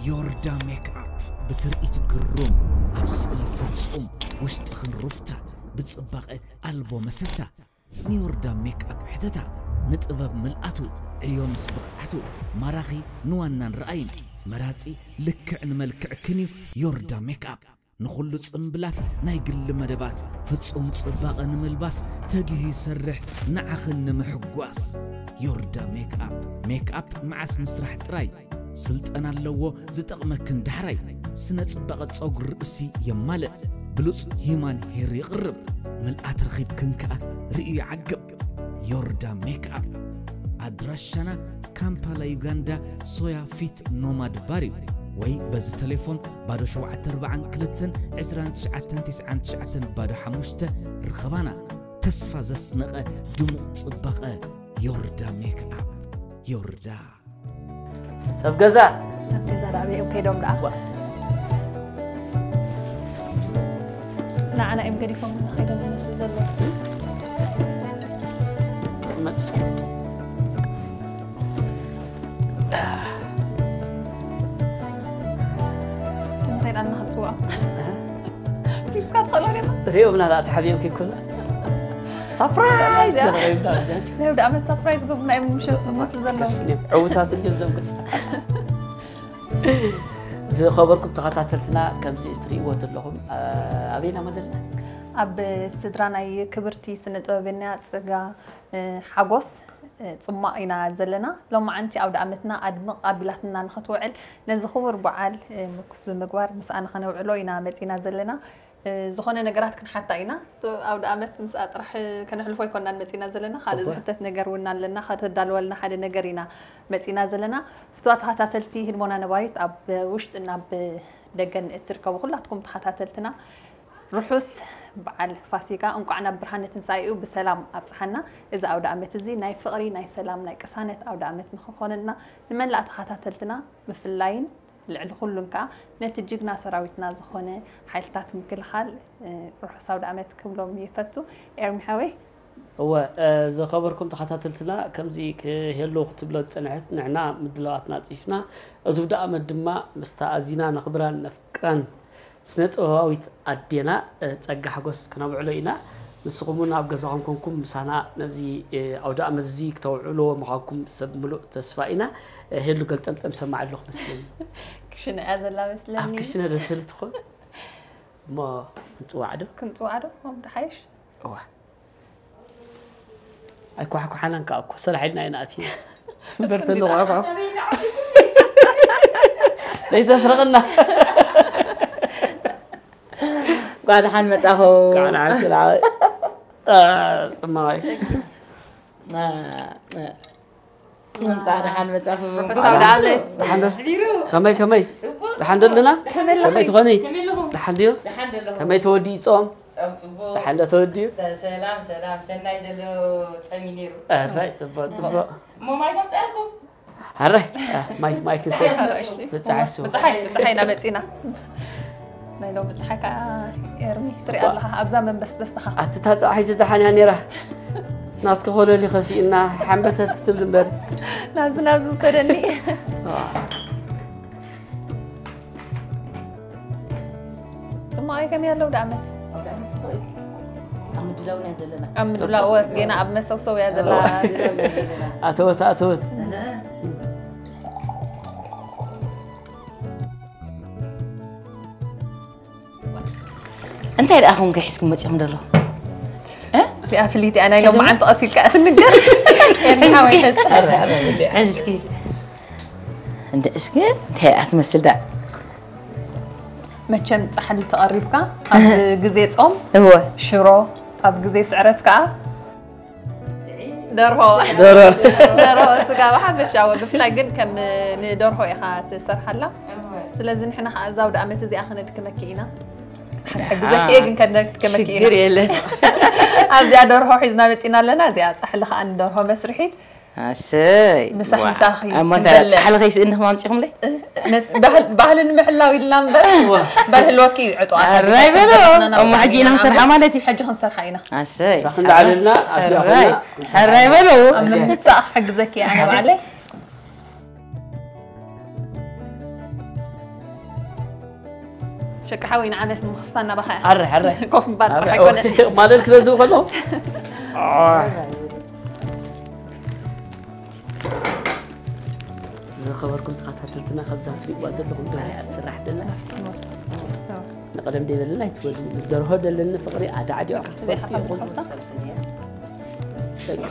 ዮርዳ ሜክኣፕ ብትርኢት ግሩም፣ ኣብ ስእሊ ፍጹም፣ ውሽጥኽን ሩፍታ ብጽባቐ ኣልቦ መሰታ። ንዮርዳ ሜክኣፕ ሕተታ፣ ንጥበብ ምልኣቱ፣ ዕዮ ምስ ብቕዓቱ፣ ማራኺ ንዋናን ረኣይን፣ መራጺ ልክዕ ንመልክዕክን እዩ ዮርዳ ሜክኣፕ። ንኹሉ ጽምብላት ናይ ግሊ መደባት ፍጹም ጽባቐ ንምልባስ ተጊሁ ይሰርሕ ንዓኽን ንምሕጓስ። ዮርዳ ሜክኣፕ። ሜክኣፕ መዓስ ምስራሕ ጥራይ ስልጠና ኣለዎ ዝጠቕመክን ዳሕራይ። ስነ ጽባቐ ጸጉሪ ርእሲ የማልእ። ብሉጽ ሂዩማን ሄር የቕርብ። ምልኣት ረኺብክን ከኣ ርእዩ ይዓግብ። ዮርዳ ሜክኣፕ። ኣድራሻና ካምፓላ ዩጋንዳ ሶያ ፊት ኖማድ ባር እዩ። ወይ በዚ ቴሌፎን ባዶ ሸውዓተ ኣርባዓን ክልተን ዕስራን ትሽዓተን ተስዓን ትሽዓተን ባዶ ሓሙሽተ ርኸባና። ተስፋ ዘስነቐ ድሙቕ ጽባቐ ዮርዳ ሜክኣፕ። ዮርዳ። ሰብ ገዛ። ሰብ ገዛ ደኣ ኣበይ እዮም ከይዶም ደኣ? ዋ። ንዓና እዮም ገዲፎም ከይዶም ዝመስሉ ዘለዉ። ቅመጥ እስኪ። እንታይ ኢልና ክንጽውዖ? ፊስካ ትኽእሎ ዲኻ? ሪኦምና ደኣ ተሓቢኦም ከይኮነ። ሳፕራይዝ! ያ። ንኽሪኦም ደኣ ብዛት። ናይ ኣውደ ዓመት ሳፕራይዝ ገብሩና እዮም ምሸት ዝመስሉ ዘለዉ። ከፍን እዮም። ዕዉታት እንድዮም እዞም ገዛ። ዝኸበርኩም ተኸታተልትና፣ ከምዚ እትርእይዎ ዘለኹም፣ ኣ-፣ ኣበይና መደብና? ኣብ ስድራ ናይ ክብርቲ ስነ ጥበበኛ ጽጋ፣ እ፣ ሓጎስ፣ እ፣ ጽማቕ ኢና ዘለና። ሎማዓንቲ ኣውደ ዓመትና ኣድምቕ ኣቢላትና ንኽትውዕል ነዚ ክቡር በዓል፣ እ፣ ምርኩስ ብምግባር ምስኣ ንኸነውዕሎ ኢና መጺና ዘለና። እ፣ ዝኾነ ነገራት ክንሓታ ኢና። እቲ ኣውደ ዓመት ምስኣ ጥራሕ ከነሕልፎ ኣይኮናን መጺና ዘለና። ካልእ እወ። ዝሕተት ነገር እውን ኣለና። ከተዳልወልና ሓደ ነገር ኢና መጺና ዘለና። ፍቱዋት ተኸታተልቲ ህድሞና ነባሪት ኣብ ውሽጥን ኣብ ደገን እትርከቡ ኩላትኩም ተኸታተልትና ርሑስ በዓል ፋሲጋ፣ እንቋዕ ናብ ብርሃነ ትንሳኤኡ ብሰላም ኣብጽሓና። እዚ ኣውደ ዓመት እዚ ናይ ፍቕሪ፣ ናይ ሰላም፣ ናይ ቅሳነት ኣውደ ዓመት ንኽኾነልና ንመላእ ተኸታተልትና ብፍላይን ልዕሊ ኩሉን ከኣ ነቲ ጅግና ሰራዊትና ዝኾነ ሓይልታት ምክልኻል፣ እ፣ ርሑስ ኣውደ ዓመት ክብሎም ይፈቱ። ኤርሚ ሓወይ። እወ፣ እ፣ ዝኸበርኩም ተኸታተልትና፣ ከምዚ ክህሉ ክትብሎ ዝጸንሐት ንሕና ምድላዋትና ኣጽፊፍና፣ እዚ ኣውደ ዓመት ድማ ምስታ ኣዚና ነኽብራን ነፍቅራን ስነ ጥበባዊት ኣዴና፣ እ፣ ጸጋ ሓጎስ ክነብዕሎ ኢና። ንስኹም እውን ኣብ ገዛኹም ኮንኩም ምሳና ነዚ፣ እ፣ ኣውደ ዓመት እዚ ክተውዕልዎ ምዃንኩም ሰብ ምሉእ ተስፋ ኢና። እ፣ ሄሉ ገልጠምጠም ሰማዕ ኣለኹ መስለኒ። ክሽነ እያ ዘላ መስለኒ። ኣብ ክሽነ ዶ ትህሉ ትኾን? እሞ ክንጽዋዕ ዶ? ክንጽዋዕ ዶ? እሞ ብድሓይሽ? እዋ። ኣይኳሕኳሓናን ከኣ እኮ፣ ሰላሕ ኢልና ኢና ኣቲና። እምበር እሱ እንዲዳ። ተንኳሕኳሕ። ዘይተስርቕና። እንኳዕ ደሓን መጻኹም። እንኳዕ ደሓን ስላም። አ፣ ጽማዋይ። አ፣ አ። እንኳዕ ደሓን መጻኹም። ርሑስ ኣውደ ዓመት። ደሓን ዶ? ከመይ፣ ከመይ? ጽቡቕ። ደሓን ዶ ኣለና? ከመይ ኣለኺ? ከመይ ትኾኒ? ከመይ ኣለኹም? ደሓን ድዩ? ደሓን ዶ ኣለኹም? ከመይ ተወዲኡ ጾም? ጾም ጽቡቕ። ደሓን ዶ ተወዲኡ? ሰላም፣ ሰላም፣ ሰናይ ዘሎ ጾም እዩ ነይሩ። ኣራይ፣ ጽቡቕ፣ ጽቡቕ። እሞ ማይ ከምጽኣልኩም? ኣራይ፣ አ፣ ማይ፣ ማይ ክንሰቲ። እሺ። ብጻሕ እሱ። ብጻሕ፣ ብጻሕ ኢና መጺና። ናይ ሎሚ ጸሓይ ከኣ ኤርሚ ትርኢ ኣለኻ፣ ኣብዛ መንበስበስ ተኻ። ኣቲ እታ ጸሓይ ደሓን እያ ነይራ። ናትኪ ኮለል ይኸፊእና፣ ሓንበተት ክትብል እምበር። ናብዚ፣ ናብዚ ውሰደኒ። ዋ። ጽማቕ ከመይ ኣለዉ ደኣመት? ኣብ ደኣመት ጽቡቕ እዩ። ኣብ ምድላው ናይ ዘለና። ኣብ ምድላው፣ ጽቡቕ። ገና ኣብ መሰውሰው እያ ዘላ። ኣብ ምድላው ናይ ዘለና። ኣተወት፣ ኣተወት። እህ። እንታይ ደኣ ኹም ከይ ሒዝኩም መጺኹም ደሎ? እ? እዚኣ ፍልይቲ እያ፣ ናይ ሕዝቢ? ሎማዓንቲ ቀስ ኢልካ እያ ትንገር። ኤርሚ ሓወይ፣ ሕዝ። ሕዝ እስኪ። እንደ እስኪ እንታይ እያ ትመስል ደኣ? መቸም ጻሕሊ ተቐሪብካ፣ ኣብ ግዜ ጾም እወ። ሽሮ፣ ኣብ ግዜ ስዕረት ከኣ ደርሆ። ደርሆ። ደርሆ፣ ስጋ ብሓፈሻ፣ ብፍላይ ግን ከም ንደርሆ ኢኻ ትሰርሓላ። እወ። ስለዚ ንሕና ኸዓ እዛ ኣውደ ዓመት እዚኣ ከነድክመኪ ኢና። ክንሕግዘኪ እየ፣ ግን ከነድክመኪ ኢና። ሽግር የለን። ኣብዚኣ ደርሆ ሒዝና መጺና ኣለና። እዚኣ ጻሕሊ ኸዓ ንደርሆ መስርሒት። ኣሰይ። ምሳሕ ዋ። ምሳኺ እሞ እንታይ ክንበልዕ። ጻሕሊ ከይስእንኹም ኣምጺኹምለይ? ነ-፣ ባህል-፣ ባህሊ ንምሕላው ኢልና እምበር፣ እወ። በል ህልወኪ እዩ ዕጡቓት ኣራይ በሎ። ኣዴታትና እሞ ሕጂ ኢና ክንሰርሓ ማለት እዩ። ሕጂ ክንሰርሓ ኢና። ኣሰይ። ሳኽ እንዳዓለልና፣ ኣብዚኣ ኣራይ። ኮይና። ኣራይ በሎ። ኣብ ምምጻእ ክሕግዘኪ እየ ኣነ ባዕለይ። ደቂ ሓወይ ንዓመት ንምኽስታ እናባኻ እያ። ኣረ ኣረ ኮፍ ምባል ጥራሕ ኣይኮነን። ማለት ክነዝብ ከለኹ ዝኸበርኩም ተኸታተልትና ካብዛ ትሪእዋ ዘለኹም ዛሬ እያ ትስራሕ ዘላ ንቐደም ደይበልና ኣይትበሉ ምስ ደርሆ ደለኒ ፍቕሪ ኣዳዕዲዖ ክትፈልጡ ኢኹም በቃ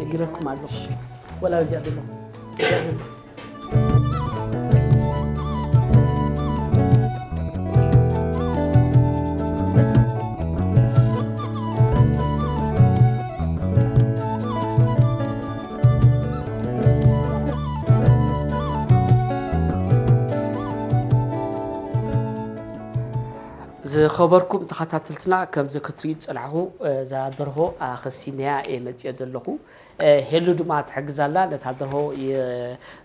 ነጊረኩም ኣለኹ ወላ እዚኣ ዘለኹም ዝኸበርኩም ተኸታተልትና ከምዚ ክትሪኡ ዝፀናሕኹ እዛ ደርሆ ኣኸሲነያ እየ መፅኦ ዘለኹ ሄሉ ድማ ትሕግዛላ ነታ ደርሆ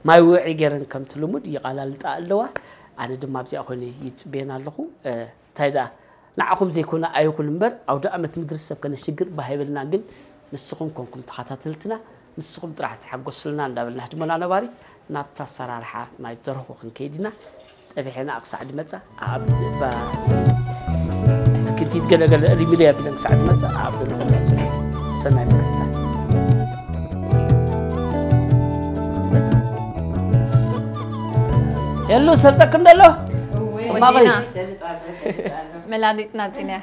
ማይ ውዒ ገይረን ከምቲ ልሙድ ይቓላልጣ ኣለዋ ኣነ ድማ ኣብዚኣ ኮይነ ይፅበየን ኣለኹ እንታይ ደኣ ንዓኹም ዘይኮነ ኣይኹን እምበር ኣውደ ኣመት ምድሪ ሰብ ከነሽግር ባህ ይበልና ግን ንስኹም ኮንኩም ተኸታተልትና ንስኹም ጥራሕ ተሓጎስልና እንዳበልና ህድሞና ነባሪት ናብታ ኣሰራርሓ ናይ ደርሆ ክንከይድ ኢና ጠቢሐና ክሳዕ ድመፃ ኣብ ክትቲት ገለገለ ሪሚልያ ብለን ክሳዕ ድመፃ ኣብ ዘለኹም ሕፅኑ ሰናይ ምክትታል የሉ ሰልጠክ እንደሎ ወዲና መላሊጥና ፅንያ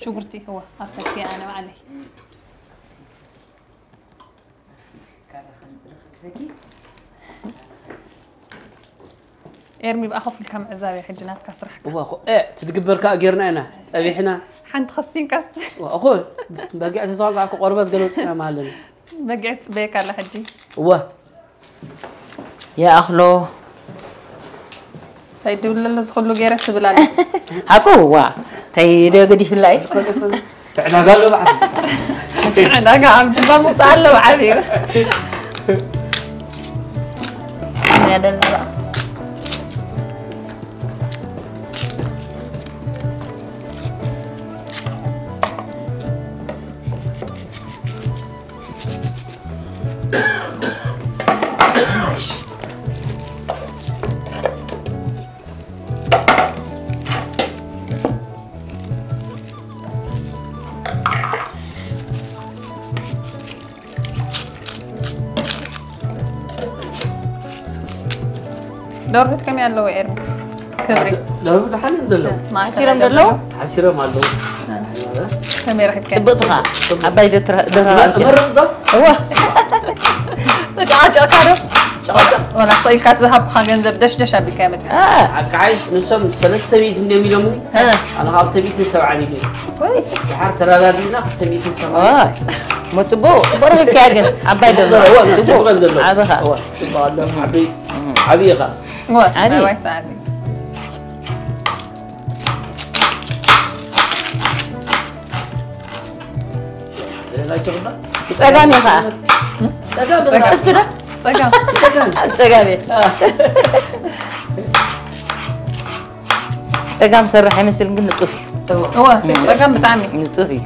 ሽጉርቲ እወ ኣርከኪ ኣነ ባዕለይ ኤርሚ ብኣ ኮፍ ኢልካ ምዕዛብ እያ ሕጂ ናትካ ስራሕ እዋ ኾ- እ፣ ትድግበር ከዓ ጌርና ኢና ጠቢሕና ሓንቲ ከስቲንካስ እዋ እኮ በጊዕ ተተዋጋዕኩ ቆርበት ገለውፅና ማለና በጊዕ ትፅበየካ ኣላ ሕጂ እዋ ይኣኽሎ እንታይ ድብል ኣሎ ዝኽሉ ገይረ ትብል ኣለ ሓቁ ዋ እንታይ ደ ገዲፍላ እዩ ትዕዳጋ ኣሎ በዓል ዕዳጋ ኣብ ጅባ ምውፃእ ኣሎ ብዓብዩ ያደላ ደርሁት ከመይ ኣለዎ ኤርሚ ክብሪ ደርሁ ደሓን ዘለዉ ሓሲሮም ዘለዉ ሓሲሮም ኣለዉ ከመይ ረኺብካ ፅብቕትኻ ዓባይ ደትራ መረፅ ዶ እዋ ተጫዋጫካ ዶ ወላ ሰኢልካ ዝሃብኩኻ ገንዘብ ደሽደሽ ኣቢልካ መፅእ ኣካይሽ ንሶም ሰለስተ ሚእት እንዲዮም ኢሎምኒ ኣነ ክልተ ሚእትን ሰብዓን ኢሉ ድሓር ተረዳዲእና ክልተ ሚእትን ሰብዓን እሞ ፅቡቅ ፅቡቅ ረኺብካያ ግን ዓባይ ደሎ ፅቡቅ ፅቡቅ ዘሎ ዓብኻ ፅቡቅ ኣሎ ዓብይ ኢኻ ዓብይ ሰዓት ፀጋም እየ ከዓ ጥፍቲ ዶ ፀጋም ኣብ ፀጋም እየ ፀጋም ሰርሕ ኣይመስልን ግን ንጡፍ እዩ እወ ፀጋም ብጣዕሚ ንጡፍ እዩ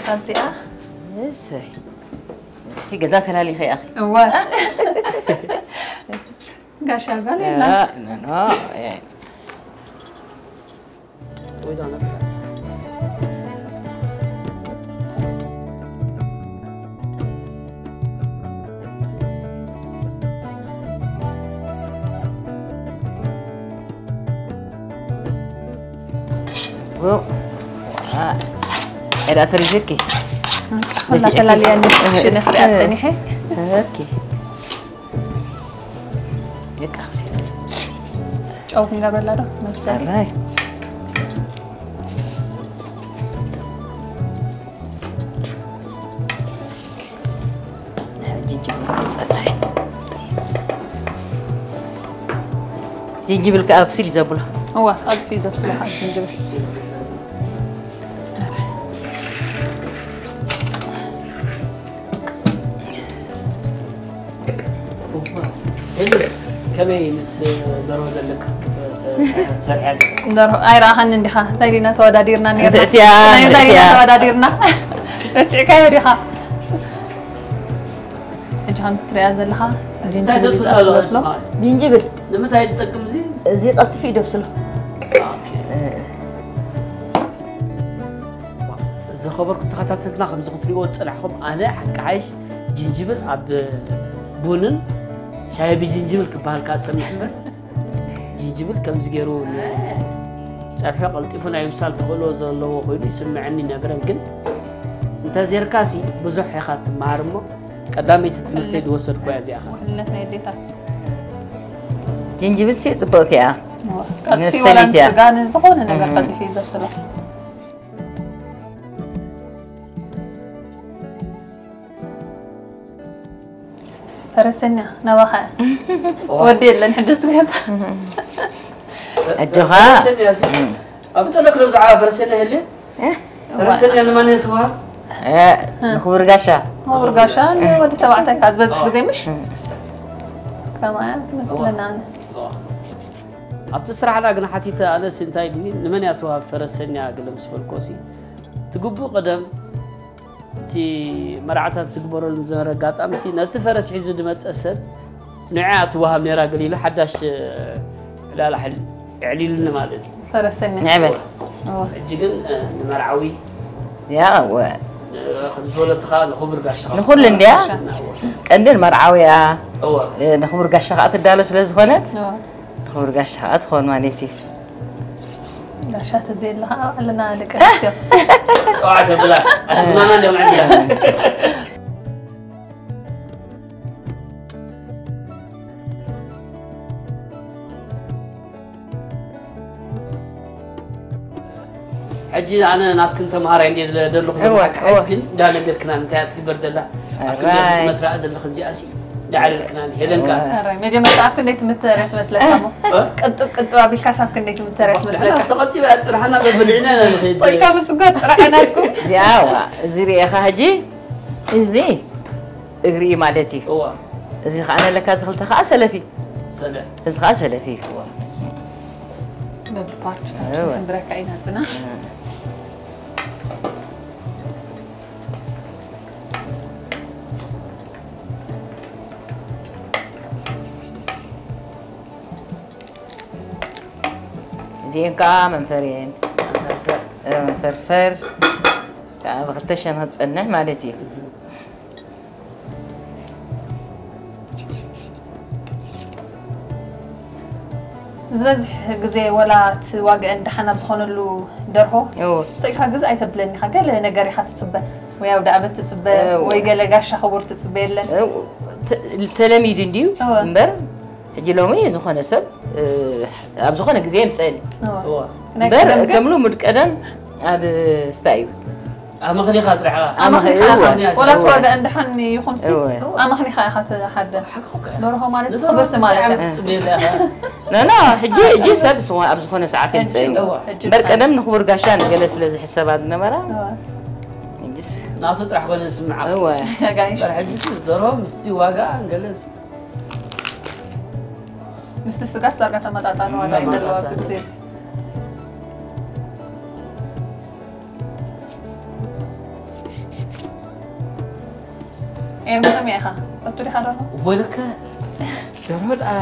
ካብዚኣ እሰይ እቲ ገዛ ተላሊኸ ይኣኺ እወ ጋሻ ጓል የላ ዳ ፈሪዘኪ ላ ተላልያ ሽነ ክሪኣ ፀኒሐ ደቂ ጨው ክንገብረላ ዶ መብሰል ራይ ጅንጅብል ከብፀላ ጅንጅብል ከኣብስል እዩ ዘብሎ እዋ፣ ቀልጢፉ እዩ ዘብስሎ፣ ካብ ጅንጅብል። ከመይ ምስ ደርሆ ዘለካ ክትሰርሕያ? ደርሆ ኣይረኣኻኒ እንዲኻ? እንታይ ዲና ተወዳዲርና ነርና? ንፍዕትያ፣ ናይ እንታይ ዲና ንፍዕትያ። ተወዳዲርና? ረሲዕካዮ ዲኻ? ሕጂ ከም ትሪኣ ዘለኻ እንታይ ተትብላ ኣለኻ? ጅንጅብል ንምንታይ ትጠቅም እዚ? እዚ ቀልጥፊ ይደብስሎ። ዝኸበርኩም ተኸታተልና፣ ከምዚ ክትሪእዎ ዝጸናሕኩም፣ ኣነ ሓቂ ሓይሽ ጅንጅብል ኣብ ቡንን ሻሂ ብጅንጅብል ክበሃል ከኣ ዝሰምዕ እምበር፣ ጅንጅብል ከምዚ ገይሩ ጸብሒ ቀልጢፉ ናይ ምብሳል ተኽእሎ ዘለዎ ኮይኑ ይስምዐኒ ነበረ። ግን እንተዘይርካሲ ብዙሕ ኢኻ ትመሃር እሞ፣ ቀዳመይቲ ትምህርተይ ዝወሰድኩ እያ እዚኣ። ውሕልነት ናይ ኣዴታት። ጅንጅብል ሲ ጽብቕቲ እያ። ቀልጢፊ መብሰሊት ወላ እያ። ንስጋ ንዝኾነ ነገር ቀልጢፊ እዩ ዘብስሎ። ፈረሰኛ ናባኻ። ወዲ የለን ሕድስ ገዛ። ኣጆኻ። ፈረሰኛ ሲ ኣፍጦ ለክ ነው ዝዓባ ፈረሰኛ የለ? ፈረሰኛ ንማን እየ ትወሃብ? እ፣ ንኽቡር ጋሻ። ክቡር ጋሻ ንወዲ ተባዕታይ ካብ ዝበዝሕ ግዜ ምሽ? ከማያ ትመስለና ኣነ። ኣብቲ ስራሕና ግን ሓቲተ፣ ኣነስ እንታይ ኢልኒ፣ ንመን እያ ትወሃብ ፈረሰኛ ገለ ምስ በልኮሲ፣ እቲ ግቡእ ቀደም እቲ መርዓታት ዝግበረሉ ዝነበረ ኣጋጣሚ ሲ፣ ነቲ ፈረስ ሒዙ ዝመጸ ሰብ ንዓ ትወሃብ ነይራ ገለ ኢሉ ሓዳሽ ዕላል ኣዕሊልኒ ማለት እዩ። ፈረሰኛ። ንዕበል። እወ። ሕጂ ግን እ፣ ንመርዓዊ ያ፣ እወ። እ፣ ከም ዝበለትኻ ንኽቡር ጋሻ ንኹሉ እንድያ? ቀንዲ ንመርዓዊ እያ። እወ። እ፣ ንኽቡር ጋሻ ከዓ ትዳሎ ስለ ዝኾነት፣ እወ። ንኽቡር ጋሻ ከዓ ትኾን ማለት እዩ። ጋሻ ተዘየለ ከዓ ኣለና ደቂ ኣንስትዮ። ጠዋዕ ተብላ ኣትግናና እንዲዮም ዕድላ ሕጂ ኣነ ናትክን ተምሃራይ እንደ ደለኹ እወ፣ ዘለካ እወ። ሕጂ ግን እንዳ ነገርክና እንታይ ትግበር ደላ ኣብ ክንዲ ኣራይ። ትመትራ ዘለኽ እዚኣ ሲ እንዳ ዕለልክና ሄለንካ እወ። ኣራይ፣ መጀመርታ ኣብ ክንደይ ትምህርቲ ተረፍ መስለካ እሞ? እ? ቅጥብ ቅጥብ ኣቢልካስ ኣብ ክንደይ ትምህርቲ ተረፍ መስለካ? ተቐጢባ ጽንሓና በብልዕና ኢና ንኸይድ ጸልካ ምስጓድ ጥራሕ ናትኩም። እዚኣ ዋ፣ እዚ ርኢኻ ሕጂ፣ እዚ እግሪ እዩ ማለት እዩ። እዋ እዚ ከዓ ነለካ፣ እዚ ክልተ ከዓ ሰለፊ፣ ሰለ እዚ ከዓ ሰለፊ እዩ። እዋ በብፓርትታት እወ። ክንብረካ ኢና ጽናሕ። እዚአን ከዓ መንፈር እየን። መንፈርፈር ከዓ ብክልተ ሸነኽ ዝፀንሕ ማለት እዩ። ዝበዝሕ ግዜ ወላ እቲ ዋግአን ደሓን ኣብ ዝኾነሉ ደርሆ እዎ። ስኢልካ ግዛእ ኣይተብለኒ ኢኻ። ገለ ነገር ኢኻ ትጽበ፣ ወይ ኣውደ ኣመት ትጽበ፣ እዎ። ወይ ገለ ጋሻ ክቡር ትጽበ የለን። እ፣ ተ-፣ ተለሚዱ እንድዩ እወ። እምበር፣ ሕጂ ሎሚ ዝኾነ ሰብ እ፣ ኣብ ዝኾነ ግዜ የምፅእን እዩ። እወ። እዋ ናይ እምበር ቀደም ግን ከም ልሙድ ቀደም ኣብ ስታይ እዩ። ኣመኽኒኻ ጥራሕ ኢኻ ኣመኽንዩ፣ እወ፣ ኣመኽንኻ፣ ወላ እወ። ተዋጋ እንደሓን ይኹን ሲ እወ። ኣመኽንኻ ኢኻ ትሓደ። ደርሆ ማለት ነቲ ክብርቲ ማለት እዩ። ትጽበየላ ኢኻ ኖ ኖ፣ ሕጂ፣ ሕጂ ሰብ ዝኾ-፣ ኣብ ዝኾነ ሰዓት የምፅእን እዩ። እወ፣ ሕጂ እምበር እወ። ቀደም ንኽቡር ጋሻ ንገለ ስለ ዝሕሰባ ዝነበራ እወ። ሕጂስ ናቱ ጥራሕ ኮነ ዝስምዓ እወ። ጋይሽ በር ሕጂ ሲ ደርሆ ምስቲ ዋጋ እንገለስ ምስቲ ስጋስ ዳርጋ ተመጣጣኒ ዋጋ እዩ ዘለዎ ኣብዚ ግዜ እዚ። ኤርሚ ከመይ ኢኻ? ፈቱ ዲኻ ደርሆ? ወይለከ ደርሆ ደኣ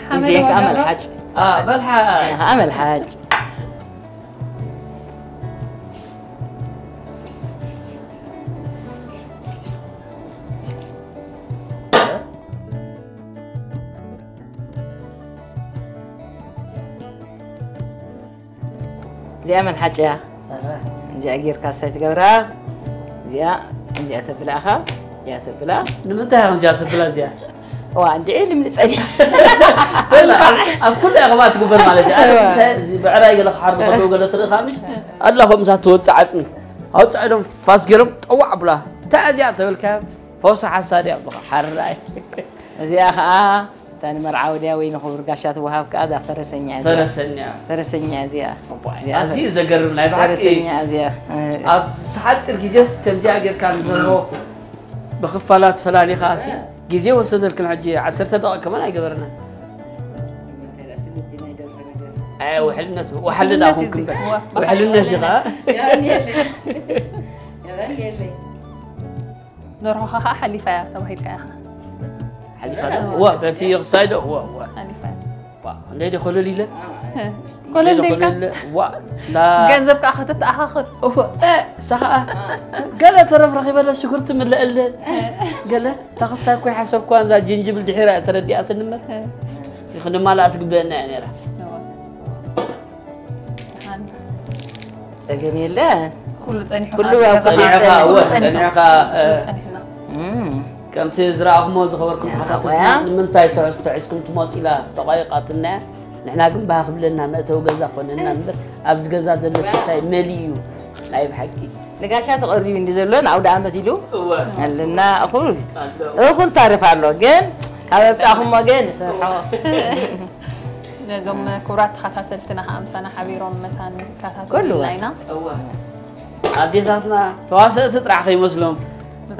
ሓመድ ግዜ ከዓ ዋጋ መልሓጭ ኣ በልሓ ከዓ መልሓጭ እዚኣ መልሓጭ እያ። እዚኣ ጌርካ ሳይ ትገብራ። እዚኣ እዚኣ ተብላእኻ እዚኣ ተብላ። ንምንታይ ኢኻ ከምዚኣ ተብላ እዚኣ? እዋ እንድዒ ልምልፀኒ። በላ ኣብ ኩሉ እያ ከምኣ ትግበር ማለት እዩ። ኣነስ እንታይ እዚ ብዕራይ ገለ ክሓርዱ ከለዉ ገለ ትርኢ ምሽ ኣላ ከምዛ ትወፅእ ዓፅሚ ኣውፅኣ ኢሎም ፋስ ገይሮም ጠዋዕ ብላ እንታይ እዚኣ ተበልካዮም ፈውሲ ሓንሳድ እያ ብኻ ሓራይ እዚኣ ከዓ እታ ንመርዓዊ ድያ ወይ ንኽቡር ጋሻ ትወሃብ ከኣ እዛ ፈረሰኛ እዚኣ። ፈረሰኛ ፈረሰኛ እዚኣ። ኣዝዩ ዘገርም ናይ ብሓቂ። ፈረሰኛ እዚኣ። ኣብ ሓፂር ግዜስ ከምዚኣ ጌርካ ንገርቦ ብኽፋላት ፈላሊኻ ሲ ግዜ ወሰደልክን ሕጂ ዓሰርተ ደቂቕ ከማን ኣይገበርና። ውሕልነት ወሓለ ዳ ኮንክን በል ውሕልነት ኢኻ። ደርሆኻ ከዓ ሓሊፋ እያ ተባሂልካ ኢኻ። ሓሊፋ ዶ? ዋ በቲ ክሳይ ዶ? ዋ ዋ ሓሊፋ እያ። ዋ እንደ ደ ኮለል ኢለ ኮለል ደልካ ዋ ላ ገንዘብ ከዓ ከተተኣኻኽል እወ ሳኻ ገለ ተረፍ ረኺበ ዶ ሽጉርቲ ምለአለ ገለ ታኽሳይ ኮይ ሓሰብኳ እዛ ጅንጅብል ድሒራ ተረዲኣትኒ እምበር ይኽንማላ ትግበአና እያ ነራ። ፀገም የለ። ኩሉ ፀኒሑ ኩሉ ከዓ ኣብ ገዛኻ ፀኒሕካ፣ ፀኒሑ እወ፣ ፀኒሑ። ፀኒሕካ፣ እ፣ ፀኒሕና ከምቲ ዝረኣኹሞ ዝኸበርኩም ያ፣ ተኸታተልትና ወያ። ንምንታይ ትሕዝቶ ሒዝኩም ትመፁ ኢላ ተቋይቃትና እያ። ንሕና ግን ባህ ክብለና መእተዊ ገዛ ኮነና እምበር ኣብዚ ገዛ ዘሎ ሰሳይ መሊ እዩ ናይ ብሓቂ። ንጋሻ ተቐርቢቡ እንዲ ዘሎ ንኣውደ ኣመት ኢሉ እወ ኣለና እኹል ኣሎ። እኹል ታሪፍ ኣሎ ግን ካብ ኣብፃኹሞ ግን ንሰርሖ ነዞም ክቡራት ተኸታተልትና ከዓ ምሳና ሓቢሮም መታን ኩሉ ይከታተሉና ኢና። እወ ኣዴታትና ተዋሰእቲ ጥራሕ ከይመስሎም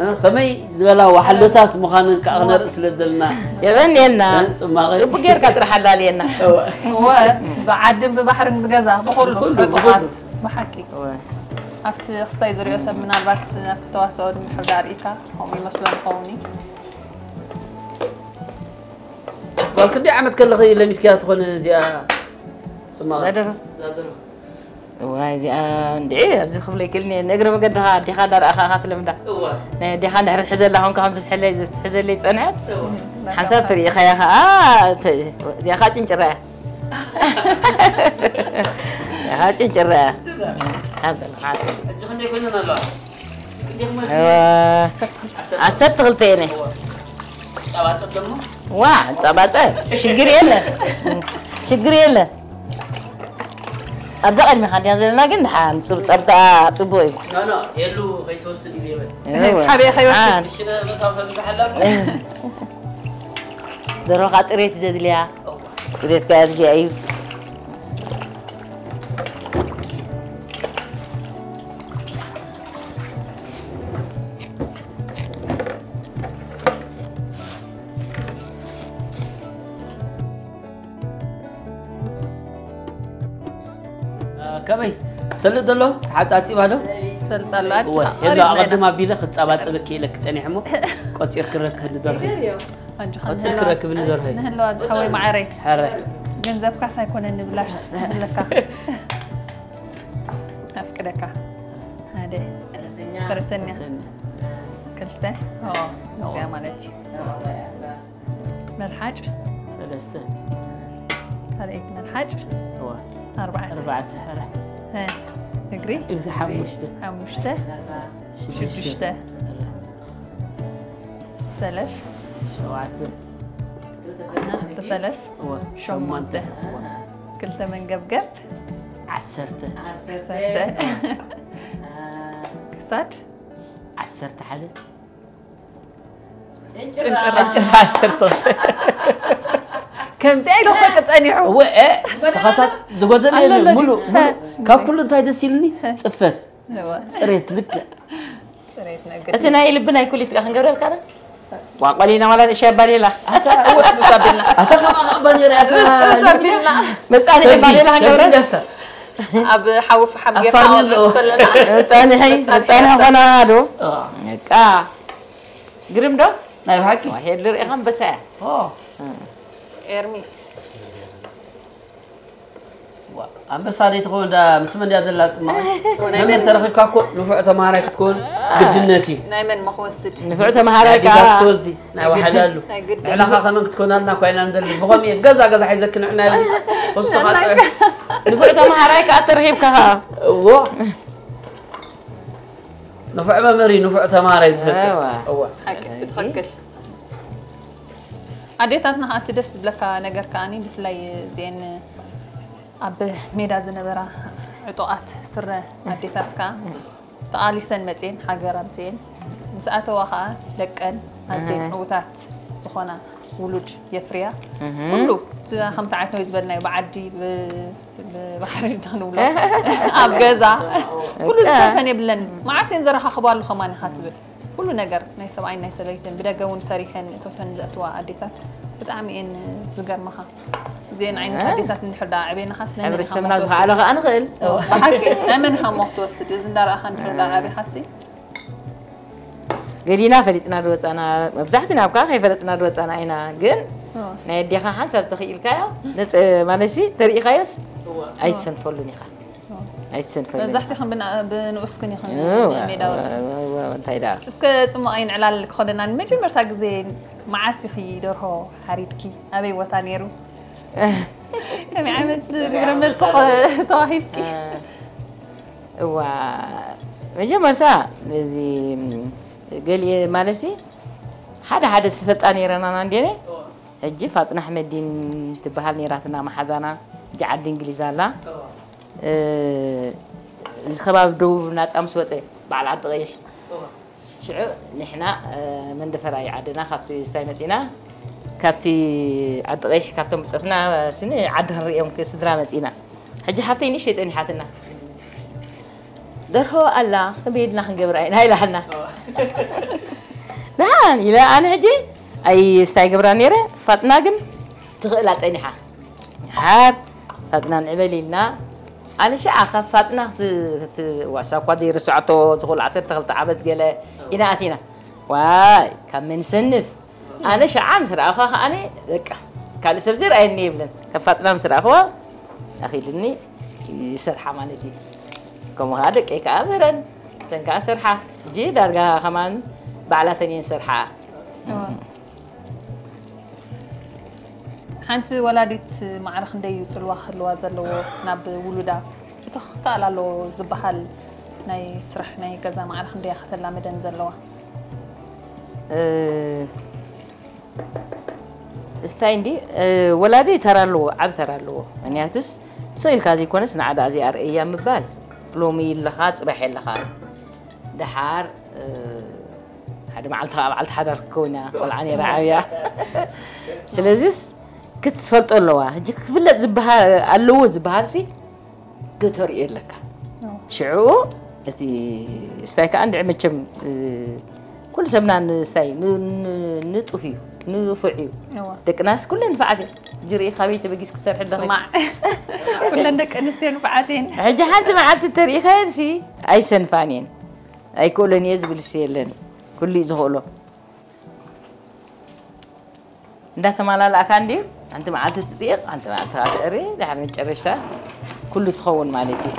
እ፣ ከመይ ዝበላ ዋሓሎታት ምዃነን ከዓ ክነርኢ ስለ ዘለና የበንየና እ፣ ፅማቐ ፅቡቅ ጌርካ ጥራሕ ኣላልየና እወ እወ ብዓድን ብባሕርን ብገዛ ብኹሉ ብኹሉ፣ ዕጡቓት ብኹሉ። ብሓቂ እወ። ኣብቲ ክስታይ ዝሪኦ ሰብ ምናልባት ኣብቲ ተዋስኦ ድሕር ዳኣ ርኢካ ከምኡ ይመስሎ ንኸውን እዩ። ጓል ክንደይ ዓመት ከለኺ ለሚድክያ ትኾን እዚኣ ፅማቐ? ዛደሮ። ዛደሮ። እዋይ እዚኣ እንድዒ ኣብዚ ክብለ ይክእልኒ እየ። ንእግሪ መገድኻ ኣዴኻ እንዳረኣኻ ኢኻ ትለምዳ። እወ። ናይ ኣዴኻ እንድሕሪ ትሕዘላ ኾንካ ከምዚ ትሕለይ ትሕዘለይ ዝፀንሐት እወ። ሓንሳብ ትርኢ ኢኻያ ኸዓ ተ- እዚኣ ኸዓ ጭንጭራ እያ። እዚኣ ኸዓ ጭንጭራ እያ። ሓንተ ንሓንተ። ሕጂ ክንደይ ኮይነን ኣለዋ? ክንደይ ኮይነን? እወ፣ ዓሰርተ ክልተ እየን። ጸባጸብ ደሞ? ዋ ጸባጸብ ሽግር የለን ሽግር የለን። ኣብዛ ቀድሚኻ እንዲያ ዘለና ግን ድሓን ጽብጻብ ከኣ ጽቡቕ እዩ። ኖ ኖ የሉ ከይትወስድ እዩ ይበል። እወ። ሓበየ ከይወስድ። ኣን- ሽነ መታው ከም ዝሓላ ደርሆኻ ጽሬት እዩ ዘድልያ። ጽሬት ከኣ ኣድልያ እዩ። ከመይ ሰልጥ ዘሎ ተሓጻጺባ ዶ? ሰልጣሉ እወ ሄሎ ኣቐድም ኣቢለ ክጻባጽበኪ ኢለ ክጸኒሕ እሞ ቆጺር ክረክብ ንደርህ። ቆጺር ክረክብ ንደርህ። ንህለዋ ዝሓወይ ማዓረይ ሕረ ገንዘብካስ ኣይኮነን ንብላሽ ንብለካ ኣፍቅደካ ሓደ ፈረሰኛ ክልተ እዚኣ ማለት እዩ። መልሓጭ ሰለስተ ካልኣይቲ መልሓጭ እወ ኣርባዕተ ኣርባዕተ ሕረ እ፣ እግሪ እግሪ ሓሙሽተ ሓሙሽተ ሽዱሽተ ሽዱሽተ ሰለፍ ሸውዓተ ክልተ ሰለፍ እወ ሸሞንተ ክልተ መንገብገብ ዓሰርተ ዓሰርተ ክሳድ ዓሰርተ ሓደ ጭንጭራ ዓሰርተ ከምዚኣ ኢሉ ክፈጥ ጸኒሑ እወ እ ተኸታት ዝጎደለ የለን። ሙሉ ሙሉ ካብ ኩሉ እንታይ ደስ ኢልኒ ጽፈት እወ፣ ጽሬት ልክዕ ጽሬት ነገር እቲ ናይ ልቢ ናይ ኩሊት ከ ክንገብረልካ ዶ? ዋ ቆሊና ዋላ ንእሽያ ባሌላ። ኣታ ከማኻ እባ ነይረ ኣታ ሳቢልና መጻንሒ ባሌላ ክንገብረ ደሳ ኣብ ሓዊ ፈሓም ጌርካ ኣፋርኒ ኣለዎ። ከለና መጻንሒ መጻንሒ ኾና ዶ? በቃ ግርም ዶ? ናይ ብሓቂ ዋ ሄድ ርኢኻ ኣንበሳ እያ። ኦ ኤርሚ ዋ፣ ኣንበሳ ደይ ትኸውን ዳ ምስ መን እያ ዘላ ጽማቕ? መምህር ተረኺብካ እኮ ንፉዕ ተማሃራይ ክትከውን ግድነት እዩ። ናይ መን መኽወስድ ንፉዕ ተመሃራይ ኣዴታት ከኣ ክትወስዲ ናይ ዋሓላ ኣሉ ናይ ግድን። ንዕላኻ ከመን ክትኮና ኣልና እኳ ኢና ንደሊ። ብኸምኡ እየ ገዛ ገዛ ሒዘኪ ንዕና ኢሉ ክሱ ኻፅዕስ ንፉዕ ተመሃራይ ከኣ ተረኺብካ ከኣ እዎ ንፉዕ መምህር እዩ ንፉዕ ተማሃራይ ዝፈልጥ እዋ። እዎ ሓቂ ትኽክል። ኣዴታትና ከዓ እቲ ደስ ዝብለካ ነገር ከዓኒ ብፍላይ እዚአን ኣብ ሜዳ ዝነበራ ዕጡቓት ስረ ኣዴታት ከዓ ተቓሊሰን መፅየን ሃገር ኣምፅየን ምስ ኣተዋ ከዓ ደቀን ኣዝየን እህ። ዕዉታት ዝኾና ውሉድ የፍርያ። ኩሉ እቲ ከምቲ ዓይነት ዝበልናዮ ብዓዲ ብ- ብባሕሪ ንብሎ ኣብ ገዛ ኩሉ ዝሰፈን የብለን። መዓስ እየን ዘረኻኽባሉ ከማን ኢኻ ትብል። ኩሉ ነገር ናይ ሰብኣይን ናይ ሰበይትን ብደገ እውን ሰሪሐን እቶተን ዘእትዋ ኣዴታት ብጣዕሚ እየን ዝገርመኻ። እዚአን ዓይነት ኣዴታት እንድሕር ደኣ ኣዕቤናኻስ ናይ መን ኢኻ ሕብረተሰብና መውሰድ? ዝኸኣለ ከኣ ንኽእል። ብሓቂ ናይ መን ኢኻ ሞ ክትወስድ? እዚ እንዳረኣኻ እንድሕር ደኣ ዓቢኻሲ ገሊና ፈሊጥና ዝወፃና መብዛሕትና ኣብ ከዓ ከይፈለጥና ዝወፃና ኢና። ግን ናይ ኣዴኻ ሓንሳብ ተኽኢልካዮ ነፅ ማለትሲ ተሪኢኻዮስ ኣይትሰንፈሉን ኢኻ። ኣይትሰንፈሉን ኢኻ። መብዛሕትኹም ብና- ብንኡስክን ኢኹም እወ፣ ሜዳወት። እወ፣ እንታይ ደኣ እስከ ፅሙቕ ኣይንዕላል ክኾነና። ንመጀመርታ ግዜ መዓስ ኢኺ ደርሆ ሓሪድኪ? ኣበይ ቦታ ነይሩ? ከመይ ዓይነት ግብረ መልሲ ተዋሂብኪ? እዋ መጀመርታ እዚ ገሊኤ ማለትሲ ሓደ ሓደ ዝፈልጣ ነይረና ናንዴነ። ሕጂ ፋጥና ኣሕመዲን ትበሃል ነይራትና መሓዛና። ሕጂ ዓዲ እንግሊዝ ኣላ። እዚ ከባቢ ደቡብ ናፃ ምስ ወፀ በዓል ዓዲ ቀይሕ ሽዑ ንሕና መንደፈራ እዩ ዓድና። ካብቲ ስታይ መፂና ካብቲ ዓዲ ቀይሕ ካብቶም ብፆትና ስኒ ዓዲ ክንሪኦም ስድራ መፂና። ሕጂ ሓፍተይ ንእሽተይ ፀኒሓትና ደርሆ ኣላ ከመይ ኢልና ክንገብራ ኢና ኢላሃልና። ንሓን ኢለ ኣነ ሕጂ ኣይ ስታይ ገብራ ነይረ። ፋጥና ግን ትኽእላ ፀኒሓ ሓር ፋጥና ንዕበል ኢልና ኣነ ሽዓ ካብ ፋጥና ዋሳ እኳ ዘይርስዓቶ ዝኾሉ ዓሰርተ ክልተ ዓመት ገለ ኢና ኣቲና። ዋይ ካብ መን ሰንፍ ኣነ ሽዓ ምስ ረኣኹዋ ከዓኒ በቃ ካልእ ሰብ ዘይረኣየኒ የብለን። ካብ ፋጥና ምስ ረኣኹዋ ኣኺልኒ ይሰርሓ ማለት እዩ። ከምኡ ከዓ ደቀይ ከዓ ምህረን ሰን ከዓ ሰርሓ። ሕጂ ዳርጋ ከማን ባዕላተን እየን ሰርሓ። ሓንቲ ወላዲት ማዕረ ክንደይ እዩ ፅልዋ ክህልዋ ዘለዎ ናብ ውሉዳ? እቲ ክከኣል ኣለዎ ዝበሃል ናይ ስራሕ ናይ ገዛ ማዕረ ክንደይ እያ ከተላምደን ዘለዋ? እስታይ እንዲ ወላዲ ተራ ኣለዎ፣ ዓብ ተራ ኣለዎ። ምክንያቱስ ሰው ኢልካ ዘይኮነስ ንዓዳ እዚኣ ርእያ ምባል ሎሚ ኣለኻ ፅባሕ ኣለኻ ደሓር ሓደ መዓልቲ ከዓ በዓልቲ ሓዳር ክትከውን እያ ቆልዓ ነይራ ዓብያ። ስለዚስ ክትፈልጦ ኣለዋ። ሕጂ ክፍለጥ ዝበሃል ኣለዎ ዝበሃል ሲ ከተርእዮ ኣለካ። ሽዑ እቲ ስታይ ከዓ እንድዒ መቸም ኩሉ ሰብና ንስታይ ንጡፍ እዩ ንፉዕ እዩ። ደቅናስ ኩለን ንፍዓት እየ። ጅርኢ ካበይ ተበጊስ ክሰርሕ ኣለኺ? ኩለን ደቂ ኣንስትዮ ንፍዓት እየን። ሕጂ ሓንቲ መዓልቲ ተርእኻየን ሲ ኣይሰንፋን እየን። ኣይክእሎን እየ ዝብል ሲ የለን። ኩሉ እዩ ዝኽእሎ። እንዳተማላላእካ እንድዩ። ሓንቲ መዓልቲ ትፅኢቕ፣ ሓንቲ መዓልቲ ከዓ ትዕሪ፣ ድሓር መጨረሽታ ኩሉ ትኸውን ማለት እዩ።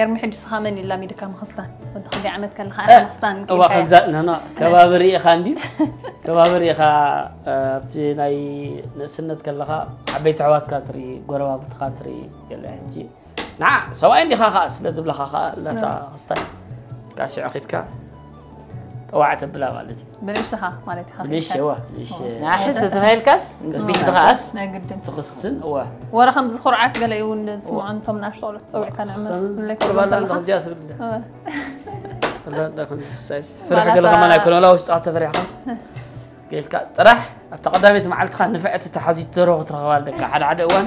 ኤርሚ ሕጂ ስኻ መን ይላሚድካ ምኽስታን? ወዲ ክንደይ ዓመት ከለኻ ኢኻ ምኽስታን እዋ ጌርካዮ? ከምዛ ናና ከባቢ ርኢኻ እንድዩ ከባቢ ርኢኻ ኣብቲ ናይ ንእስነት ከለኻ ዓበይቲ ኣሕዋትካ ትርኢ ጎረባብትኻ ትርኢ ገለ ሕጂ ንዓ ሰብኣይ እንዲኻ ኸዓ ስለ ዝብለኻ ኸዓ ላታ ክስታይ ካስዖ ኺድካ ጠዋዕ ተብላ ማለት እዩ። ብንእሽተኻ ማለት ኢኻ ብንእሽተ ኺድካ። እዋ ብንእሽተ ንዓሕስ ተባሂልካስ ንፅቢት ድኻኣስ ናይ ግድን ትኽስን እዋ ወረ ከምዚ ኩርዓት ገለ እዩ እውን ዝስምዖ ነቶም ናሽቶ ቆልዑ ተፀዊዕካ ንዕመት ክትብለይ ትርባላ ከለኻ እንዳ ከምዚኣ ትብል እዋ። ኣላ እንዳ ከምዚ ክሳይስ ፍርሒ ገለ ከማን ኣይኮነ ወላ ውሽጥኻ ተፈሪሕኻስ ጌልካ ጥራሕ ኣብታ ቀዳመይቲ መዓልትኻ ንፍዕቲ ተሓዚት ደሮ ክትረኽባ ኣለካ ሓደ ሓደ እዋን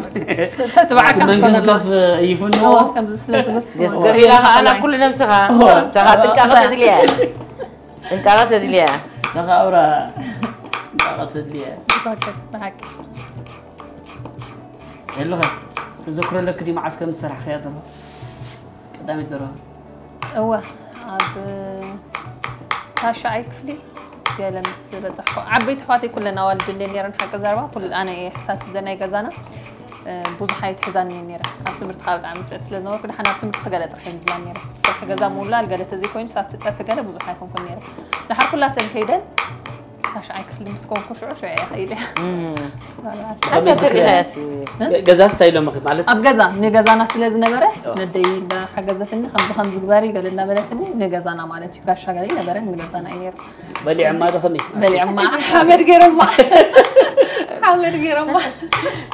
ትባዕካ ክትኮነ መንገዲ ከፍ ይፍንዎ ከምዚ ስለ ዝብል ገቢላ ከዓ ናብ ኩሉ ነብስኻ ሰኻ ጥንቃቐ ተድልያ ጥንቃቐ ተድልያ ሰኻ ኣውራ ጥንቃቐ ተድልያ ብሓቂ የለኸ ተዘክሮ ኣለክ ዲ መዓስ ከም ዝሰራሕኸያ ደሮ ቀዳመይቲ ደሮ እወ ኣብ ታሽዓይ ክፍሊ ገለ ምስ በፃሕኩ ዓበይቲ ኣሕዋተይ ኩለን ኣዋልድ እንደ ነረን ሓቂ ዘረባ ኩል ኣነ እየ ሕሳስ ዘናይ ገዛና ብዙሕ ኣይትሕዛኒ ነረ ኣብ ትምህርቲ ካብ ብጣዕሚ ፍልጥ ስለ ዝነበርኩ ድሓን ኣብ ትምህርቲ ገለ ጥራሕ እየ ዝብላ ነረ ፀርሒ ገዛ ምውላል ገለ ተዘይኮይኑ ኣብቲ ፀርሒ ገለ ብዙሕ ኣይኮንኩን ነረ ድሓር ኩላተን ከይደን ታሽዓይ ክፍሊ ምስ ኮንኩ ሽዑ ሽዑ እየ ከይደ ሓሳብ ተሪኸያስ ገዛ ስታይ ኢሎምኺ ማለት ኣብ ገዛ ንገዛና ስለ ዝነበረ ነደይ እንዳሓገዘትኒ ከምዚ ከምዚ ግበሪ ገለ እናበለትኒ ንገዛና ማለት እዩ ጋሻ ገለ ነበረ ንገዛና እዩ ነሩ በሊዕማ ዶ ከመይ በሊዕማ ሓመድ ገይሮማ ሓመድ ገይሮማ።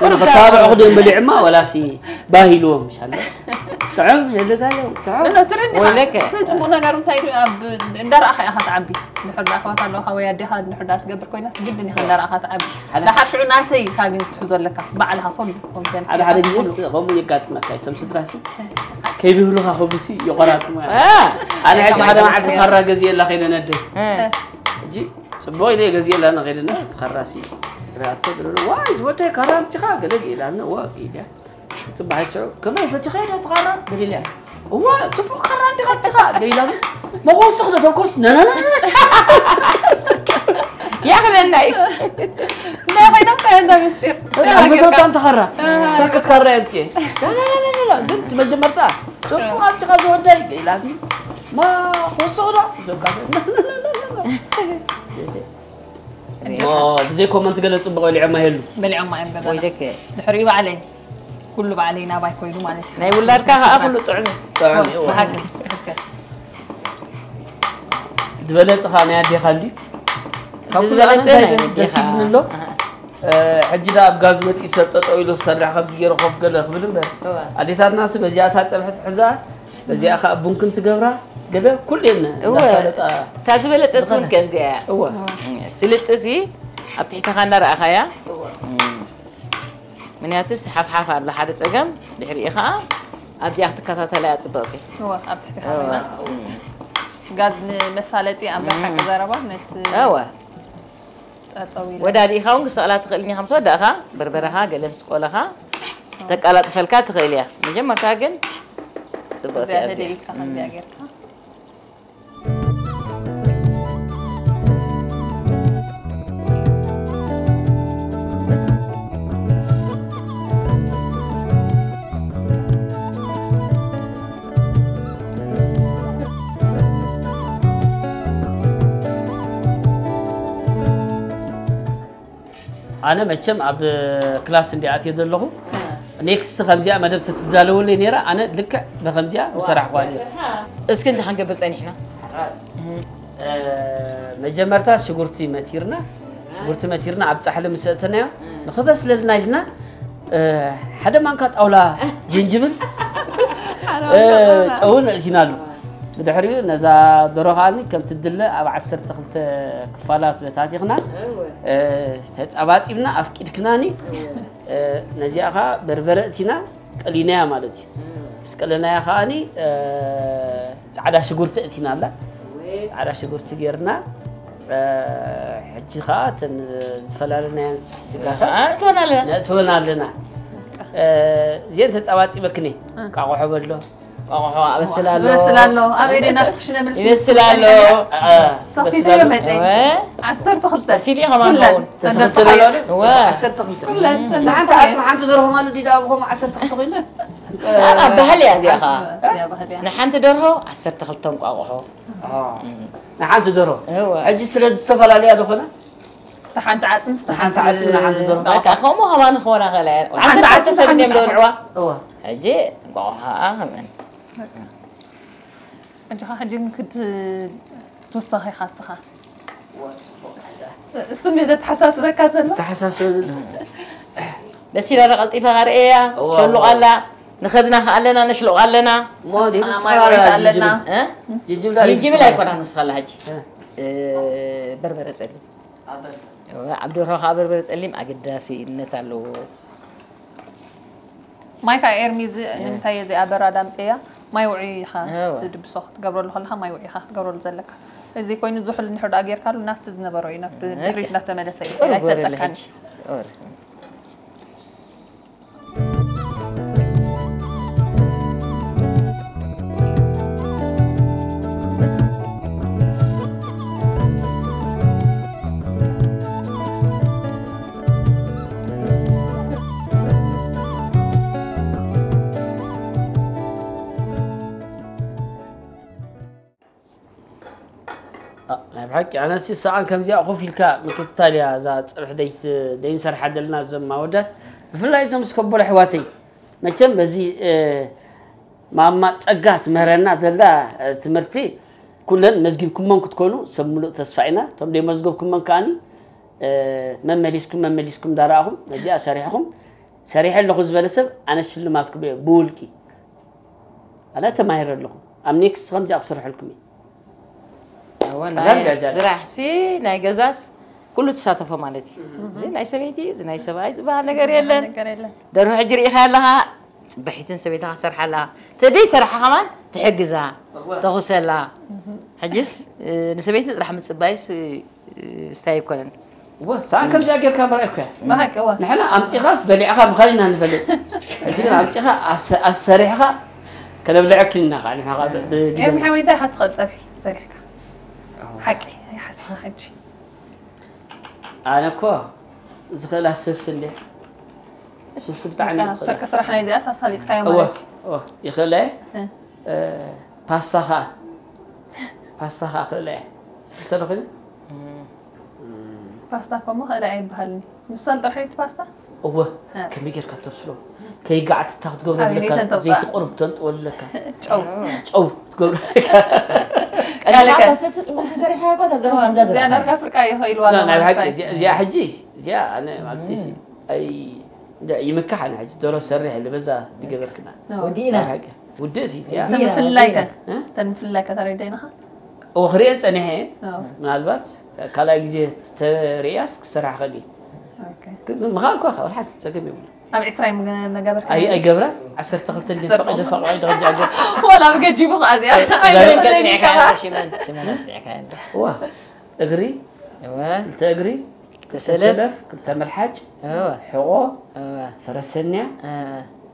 ወደ ከተባብዑ ክደም በሊዕማ ወላሲ ባሂልዎም ይሻለ። ጥዑም የዘጋለ ጥዑም። እና ትረዲ ወይለከ። እቲ ጽቡቕ ነገሩ እንታይ እዩ? ኣብ እንዳረኣኻ ኢኻ ትዓቢ። ድሕር ዳኣኽባት ኣለኻ ወይ ኣዴኻ ድሕር ዳ ትገብር ኮይናስ ግድን ኢኻ እንዳረኣኻ ትዓቢ። ሓደ- ድሓር ሽዑ ናተይ ኢልካ ግን ክትሕዞ ኣለካ። ባዕልኻ ኩሉ ኮንፊደንስ ሓደ ሓደ ኢልካ ግዜስ ኩሉ። ከምኡ የጋጥመካ እዩ። እቶም ስድራሲ ከይብህሉኻ ከምኡሲ ይቆራጥሙ እዮም። እ። ኣነ ሕጂ ሓደ መዓልቲ ካራ ገዚኤላ ከይደ ነደይ እ። ሕጂ ጽቡቕ ኢለ ገዚኤላ ንኸይደና ካራሲ ራቶ ብሎ ዋይ ዝወደይ ካራ ኣምጺኻ ገለ ኢላኒ ዋ ኢልያ ጽባሕ ሽዑ ከመይ ፈቲኸ ዶ ትኻራ ገሊልያ እዋ ጽቡቕ ካራ እንዲኻ ኣምጺኻ ገሊላ ምስ መኾስኽ ዶ ተኮስ ነነነ ያኽለና እዩ። እንታይ ኮይና እንታይ እንዳ ምስጢር? ኣልፈቶታ እንተኸራ ሳክት ካራ የምጽኤ ላላላላላ ግን እቲ መጀመርታ ጽቡቕ ኣምጺኻ ዝወደይ ገሊላትኒ ማ ኮስቕ ዶ ዘጋሰ ብዘይ ኮመንት ገለ ጽቡቕ በሊዖማ የሉ በሊዖማ እዮም ገዛ። ወይለከ። ድሕሪኡ ባዕለይ ኩሉ ባዕለይ ናባይ ኮይኑ ማለት እዩ። ናይ ውላድካ ከዓ ኩሉ ጥዑም እዩ። ጥዑም እዩ። ብሓቂ ትክክል። ዝበለጽኻ ናይ ኣዴኻ እንዲ ካብ እዚ ኩሉ ኣነ ዝበለጸ እንታይ ናይ ደስ ኣዴኻ። ይብልኒ ኣሎ እ፣ ሕጂ ዳ ኣብ ጋዝ መፂኡ ሰብ ጠጠው ኢሉ ክሰርሕ ከምዚ ገይሩ ኮፍ ገለ ክብል እምበር እወ። ኣዴታትና ሲ በዚኣ እታ ፀብሒ ትሕዛ በዚኣ ከዓ ቡን ክንትገብራ ገለ ኩሌን እወ። እንዳሳለጣ እታ ዝበለጸት እውን ከምዚኣ እያ። እወ ስልጥሲ ኣብ ትሕተኻ እንዳረኣኻያ ምክንያቱስ ሓፍሓፍ ኣሎ ሓደ ፀገም ድሕሪኡ ከዓ ኣብዚኣ ክትከታተላ እያ ፅብቕቲ። እወ ኣብ ትሕቲ ካሜራ ጋዝ ንመሳለጢ ኣብ ሓቂ ዘረባ ነቲ እወ ጠጠው ኢለ ወዳዲእኻ እውን ክሰቕላ ትኽእል እኒኻ ምስ ወዳእኻ በርበረኻ ገለ ምስ ቆለኻ ተቀላጥፈልካ ትኽእል እያ። መጀመርታ ግን ፅብቕቲ እዚኣ እያ እዚኣ። ተደይካ ከምዚኣ ጌርካ ኣነ መቸም ኣብ ክላስ እንዲኣትየ ዘለኹ ኔክስት ከምዚኣ መደብ ተትዳለወለይ ነይራ ኣነ ልክዕ ብከምዚኣ ምሰራሕኳ ነይረ። እስኪ እንታይ ክንገብር ፀኒሕና? መጀመርታ ሽጉርቲ መቲርና ሽጉርቲ መቲርና ኣብ ፃሕሊ ምስ ኣእተናዮ ንክበስለልና ኢልና ሓደ ማንካ ጣውላ ጅንጅብል ጨውን እቲናሉ። ብድሕሪኡ ነዛ ደሮ ከዓኒ ከም ትድለ ኣብ ዓሰርተ ክልተ ክፋላት በታቲኽና ተፃባፂብና ኣፍቂድክናኒ ነዚኣ ከዓ በርበረ እቲና ቀሊናያ ማለት እዩ። ምስ ቀለናያ ከዓኒ ፃዕዳ ሽጉርቲ እቲና ኣላ ፃዕዳ ሽጉርቲ ጌርና ሕጂ ከዓ እተን ዝፈላለናየን ስጋታት ኣእትወን ኣለና። ነእትወን ኣለና። እዚአን ተፃባፂበክኒ ቃቆሖ በሎ ቃቆሖ ኣበስል ኣሎ ይመስል ኣሎ ኣብ ኤደና ክሽነ መልሲ ይመስል ኣሎ። ሰኺቱ በስል ኣሎ። መፀ እወ። ዓሰርተ ክልተ በሲል እዩ ከማን ኩለን ኸውን። ተሰክተናል ኣሎ እወ። ዓሰርተ ክልተ ኩለን ንሓንቲ ዓፅሚ ሓንቲ ደርሆ ማለት ድዩ ደኣ ብኸምኡ ዓሰርተ ክልተ ኮይኑ ኣብ ባህሊ እያ እዚኣ ኸዓ። እዚኣ ባህሊ እያ። ንሓንቲ ደርሆ ዓሰርተ ክልተ እንቋቑሖ። ንሓንቲ ደርሆ እወ። ሕጂ ስለ ዝተፈላለያ ዝኾነ እታ ሓንቲ ዓፅሚ ምስታ ሓንቲ ዓፅሚ ንሓንቲ ደርሆ በቃ ከምኡ ከማን ክኾና ኸላ እየን። ሓንቲ ዓሰርተ ዓፅሚ ሰብ እዮም ሓንቲ ደብልዕዋ። እወ ሕጂ እንቋቑሖ ኸዓ ከመን። ሕጂ ኸዓ ሕጂ ክትወሰኺ ኢኻ እስኻ እሱ እንደ ተሓሳስበካ ዘሎ ተሓሳስበ በሲላ ዶ ቀልጢፋ ኸርእየያ እዋ፣ ሸሉቕ እዋ። ኣላ ንኸድና ኸዓ ኣለና ነሽሉቕ ኣለና እሞ ዴቱ ኣና ስኻላ ማይ ጅጅብል ኣለና። ጅጅብል ጅንጅብል ኣይኮናን ንስኻላ ሕጂ እ። እ፣ በርበረ ጸሊም ኣብ ደርሆ ኸዓ በርበረ ጸሊም ኣገዳሲነት ኣለዎ። ማይ ከዓ ኤርሚ እዚ ንምንታይ እዚኣ በራድ ኣምፅያ ማይ ውዑይ ኢኻ እወ። ትድብሶ ክትገብረሉ ከለካ ማይ ውዑይ ኢኻ ክትገብረሉ ዘለካ እዚ ኮይኑ ዝሑል እንድሕር ደኣ ጌርካሉ ናብቲ ዝነበሮ እዩ ናብቲ እወ። ድሕሪት እናተመለሰ እዩ ቁሩብ ኣይሰልጠካን ወረድ ሕጂ። ወረድ። ናይ ብሓቂ ኣነሲ ሰኣን ከምዚኣ ኮፍ ኢልካ ምክትታል እያ እዛ ፀብሒ ደይንሰርሓ ዘለና እዞም ኣወዳት ብፍላይ እዞም ዝከበሩ ኣሕዋተይ መቸም በዚ ማማ ፀጋ ትምህረና ዘላ ትምህርቲ ኩለን መዝጊብኩሞም ክትኮኑ ሰብ ሙሉእ ተስፋ ኢና እቶም ደይመዝገብኩሞም ከዓኒ መመሊስኩም መመሊስኩም እንዳረኣኹም ነዚኣ ሰሪሕኹም ሰሪሐ ኣለኹ ዝበለ ሰብ ኣነ ሽልማት ክብሎ እየ ብውልቂ ኣነ ተማሂረ ኣለኹ። ኣብ ኔክስት ከምዚኣ ክሰርሐልኩም እየ። እወ ናይ ስራሕ ሲ ናይ ገዛስ ኩሉ ትሳተፎ ማለት እዩ። እዚ ናይ ሰበይቲ እዚ ናይ ሰብኣይ ዝበሃል ነገር የለን። ደርሆ ሕጂ ርኢኻ ኣለኻ ጽበሒትን ሰበይትኻ ሰርሓላ ተደይ ሰርሓ ከማን ትሕግዛ ተኹሰላ። ሕጅስ ንሰበይቲ ጥራሕ ምጽባይስ ስታይ ኣይኮነን። እወ ሰኣን ከምዚኣ ጌርካ ምርኣይ እኮ እያ። ብሓቂ እወ። ንሕና ኣምጺኻስ በሊዕኻ ምኻድ ኢና ንፈልጥ። ሕጂ ግን ኣምጺኻ ኣሰ- ኣሰሪሕኻ ከነብልዐኪ ኢና ከዓ ንሕና ከዓ ብ- ብግዜ የም ሓወይ እንታይ ኢኻ ትኽእል ፀብሒ ሰሪሕካ ሓቂ ኣይሓስኻ ሕጂ ኣነ እኮ ዝኽእል ኣሰስል እየ። ስስ ብጣዕሚ እየ ዝኽእል። ፍርቂ ስራሕ ናይ እዚኣስ ኣሳሊጥካዮ እወ ማለት እዩ። እወ ይኽእል እየ። እ፣ ፓስታ ኸኣ ፓስታ ኸኣ ክእለ እየ። ስልተ ዶ ኾይኑ? ፓስታ እኮ እሞ ክእለ ኣይበሃልን እዩ። ምብሳል ጥራሕ እዩ እቲ ፓስታ? እወ፣ እ። ከመይ ጌርካ ተብስሎ? ከይጋዓት እታ ክትገብሮ ኣብ ኣለካ፣ ከይተንጠብጣ። ዘይቲ ቁሩብ ተንጥወሉ ኣለካ። ጨው። ጨው ክትገብረካ። ቀለቀ። ቀለቀ። ፈሰስ ጽቡቕ ተሰሪሕካ እኮ፣ ተብደም እወ፣ ከምዛ እዚኣ ዘረባ። ዳርጋ ፍርቃ እዩ ኸኢልዋ እወ፣ ኣለዋ ናይ ብሓቂ፣ ማለት እዩ። እዚኣ፣ እዚኣ ሕጂ፣ እዚኣ፣ ኣነ፣ ማለት፣ እሲ፣ ኣይ፣ እንደ፣ ይምካሕ፣ ኣነ፣ ሕጂ፣ ደሮ ሰርሕ፣ ኢለ፣ በዛ፣ ዝገበርክና። እወ። ወዲእና። ናይ ብሓቂ። ውድእቲ እዚኣ። እተን ምፍልላይከ? እ? እተን ምፍልላይከ ተረዲእናኻ? እወ፣ ክርእየን ጸኒሐ እየ። እወ። ምናልባት ካልኣይ ግዜ ተርእያስ ክሰርሓ ከሊ። ኦኬ። ግን ምኻል እኳ ካብ ሓንቲ ጸገም የብሉ። ኣብ ዕስራ እዩ መገ- መገበርካ ኣይ ነይሩ? ኣይገብራ ዓሰርተ ክልተ እንዲ ዓሰርተ ፈቒደ ክልተ። ፈቕዒ ደረጃ ገ ወላ ብገጂቡ ከኣ እዚኣ። ዛሬ ኣይመስለኒ ቀጽዒካ ከኣ። ሽመን ሽመን ኣጽዒካ እንዶ። እዋ እግሪ እወ ክልተ እግሪ ክልተ ተሰለፍ። ሰለፍ ክልተ መልሓጭ እወ ሕቖ እወ ፈረሰንያ እ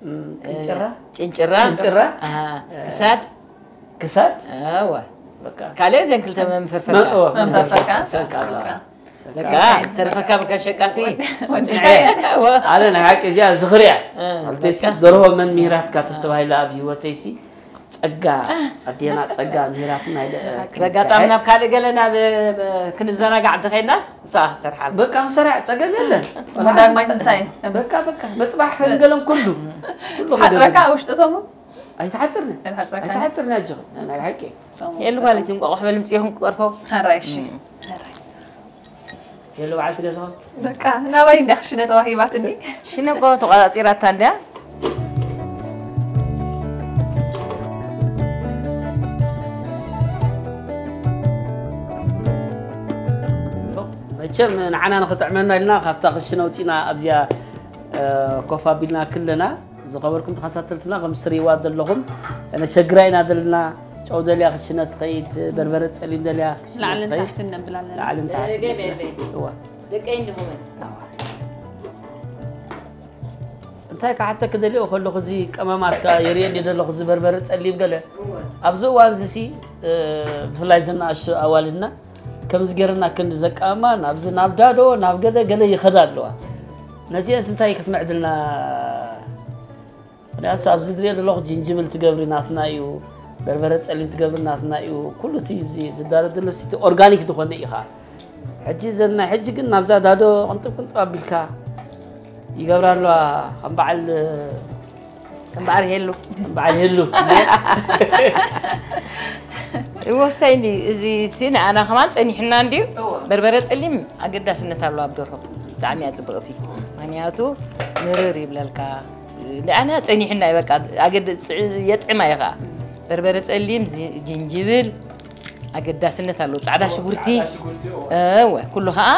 ም፣ ቅንጭራ ጭንጭራ ጭንጭራ አ፣ ክሳድ ክሳድ እወ በቃ ካልእ ዘን ክልተ መንፈርፈርካ መ- እወ፣ መንፈርፈርካ። ሰንካ ኣለዋ። በቃ ተረፈካ በቃ ሸቃሲ ወዲካዮ። እወ ኣነ ናይ ሓቂ እዚኣ ዝኽርያ እ፣ ኣልቴሲ በቃ። ደርሆ መን ምሂራትካ ተተባሂላ ኣብ ህይወተይሲ ጸጋ ኣዴና ጸጋ ምሂራትና ኢለ በጋጣሚ ናብ ካልእ ገለ ናብ ክንዘናጋዕ እንተኸይድናስ ንሳ ክትሰርሓልና በቃ ክሰርሕ ጸገም የለን ዳግማይ ትንሳኤ በቃ በቃ መጥባሕ ገለን ኩሉ ኩሉ ሓፅረካ ውሽጢ ሰሙን ኣይትሓፅርኒ ኣይትሓፅረካ ኣይትሓፅርኒ ኣጆኺ ናይ ብሓቂ ሰሙን የሉ ማለት እዩ እንቋቑሖ በልምፅኢኹም ክቀርፈው ሓራይ እሺ የለ በዓልቲ ገዛኹም በቃ ናባይ እንዲያ ክሽነ ተዋሂባትኒ ሽነ እኮ ተቋፃፂራታ እንድያ መቸም ንዓና ንኽጥዕመና ኢልና ካብታ ክሽነ ውፂና ኣብዚኣ ኮፍ ኣቢልና ክለና ዝኸበርኩም ተኸታተልትና ከም ትሪእዋ ዘለኹም ነሸግራ ኢና ዘለና ጨው ደልያ ክሽነ ትኸይድ በርበረ ፀሊም ደልያ ክሽነ ላዕልን ትኸይድ ታሕትን ነብል ኣለና ላዕልን ታሕትን እዋ ደቀይ እንዲኹምን እንታይ ክሓተኪ ደልዮ ከለኹ እዚ ቀመማትካ የርእየኒ ዘለኹ እዚ በርበረ ፀሊም ገለ ኣብዚ እዋን እዚ ሲ ብፍላይ ዘናእሹ ኣዋልድና ከምዚ ገይረና ክንዲ ዘቃማ ናብዚ ናብ ዳዶ ናብ ገለ ገለ ይኸዳ ኣለዋ ነዚአስ እንታይ ክትምዕድልና ምክንያቱ ኣብዚ ዝሪኦ ዘለኹ ጅንጅብል ትገብሪ ናትና እዩ በርበረ ፀሊም ትገብሪ ናትና እዩ ኩሉ እቲ እዚ ዝዳረድለስ እቲ ኦርጋኒክ ዝኾነ እዩ ከዓ ሕጂ ዘና ሕጂ ግን ናብዛ ዳዶ ቅንጥብ ቅንጥብ ኣቢልካ ይገብራ ኣለዋ ከም በዓል ከም በዓል ሄሉ ከም በዓል ሄሉ ወስታይ እንዲ እዚ ሲ ንኣና ከማን ፀኒሕና እንድዩ በርበረ ፀሊም ኣገዳስነት ኣለዋ ኣብ ደርሆ ብጣዕሚ እያ ፅብቕቲ ምክንያቱ ምርር ይብለልካ ኣነ ፀኒሕና እዩ በቃ ኣገድ የጥዕማ እዩ ከዓ በርበረ ፀሊም ጅንጅብል ኣገዳስነት ኣለዎ ፃዕዳ ሽጉርቲ እወ ኩሉ ከዓ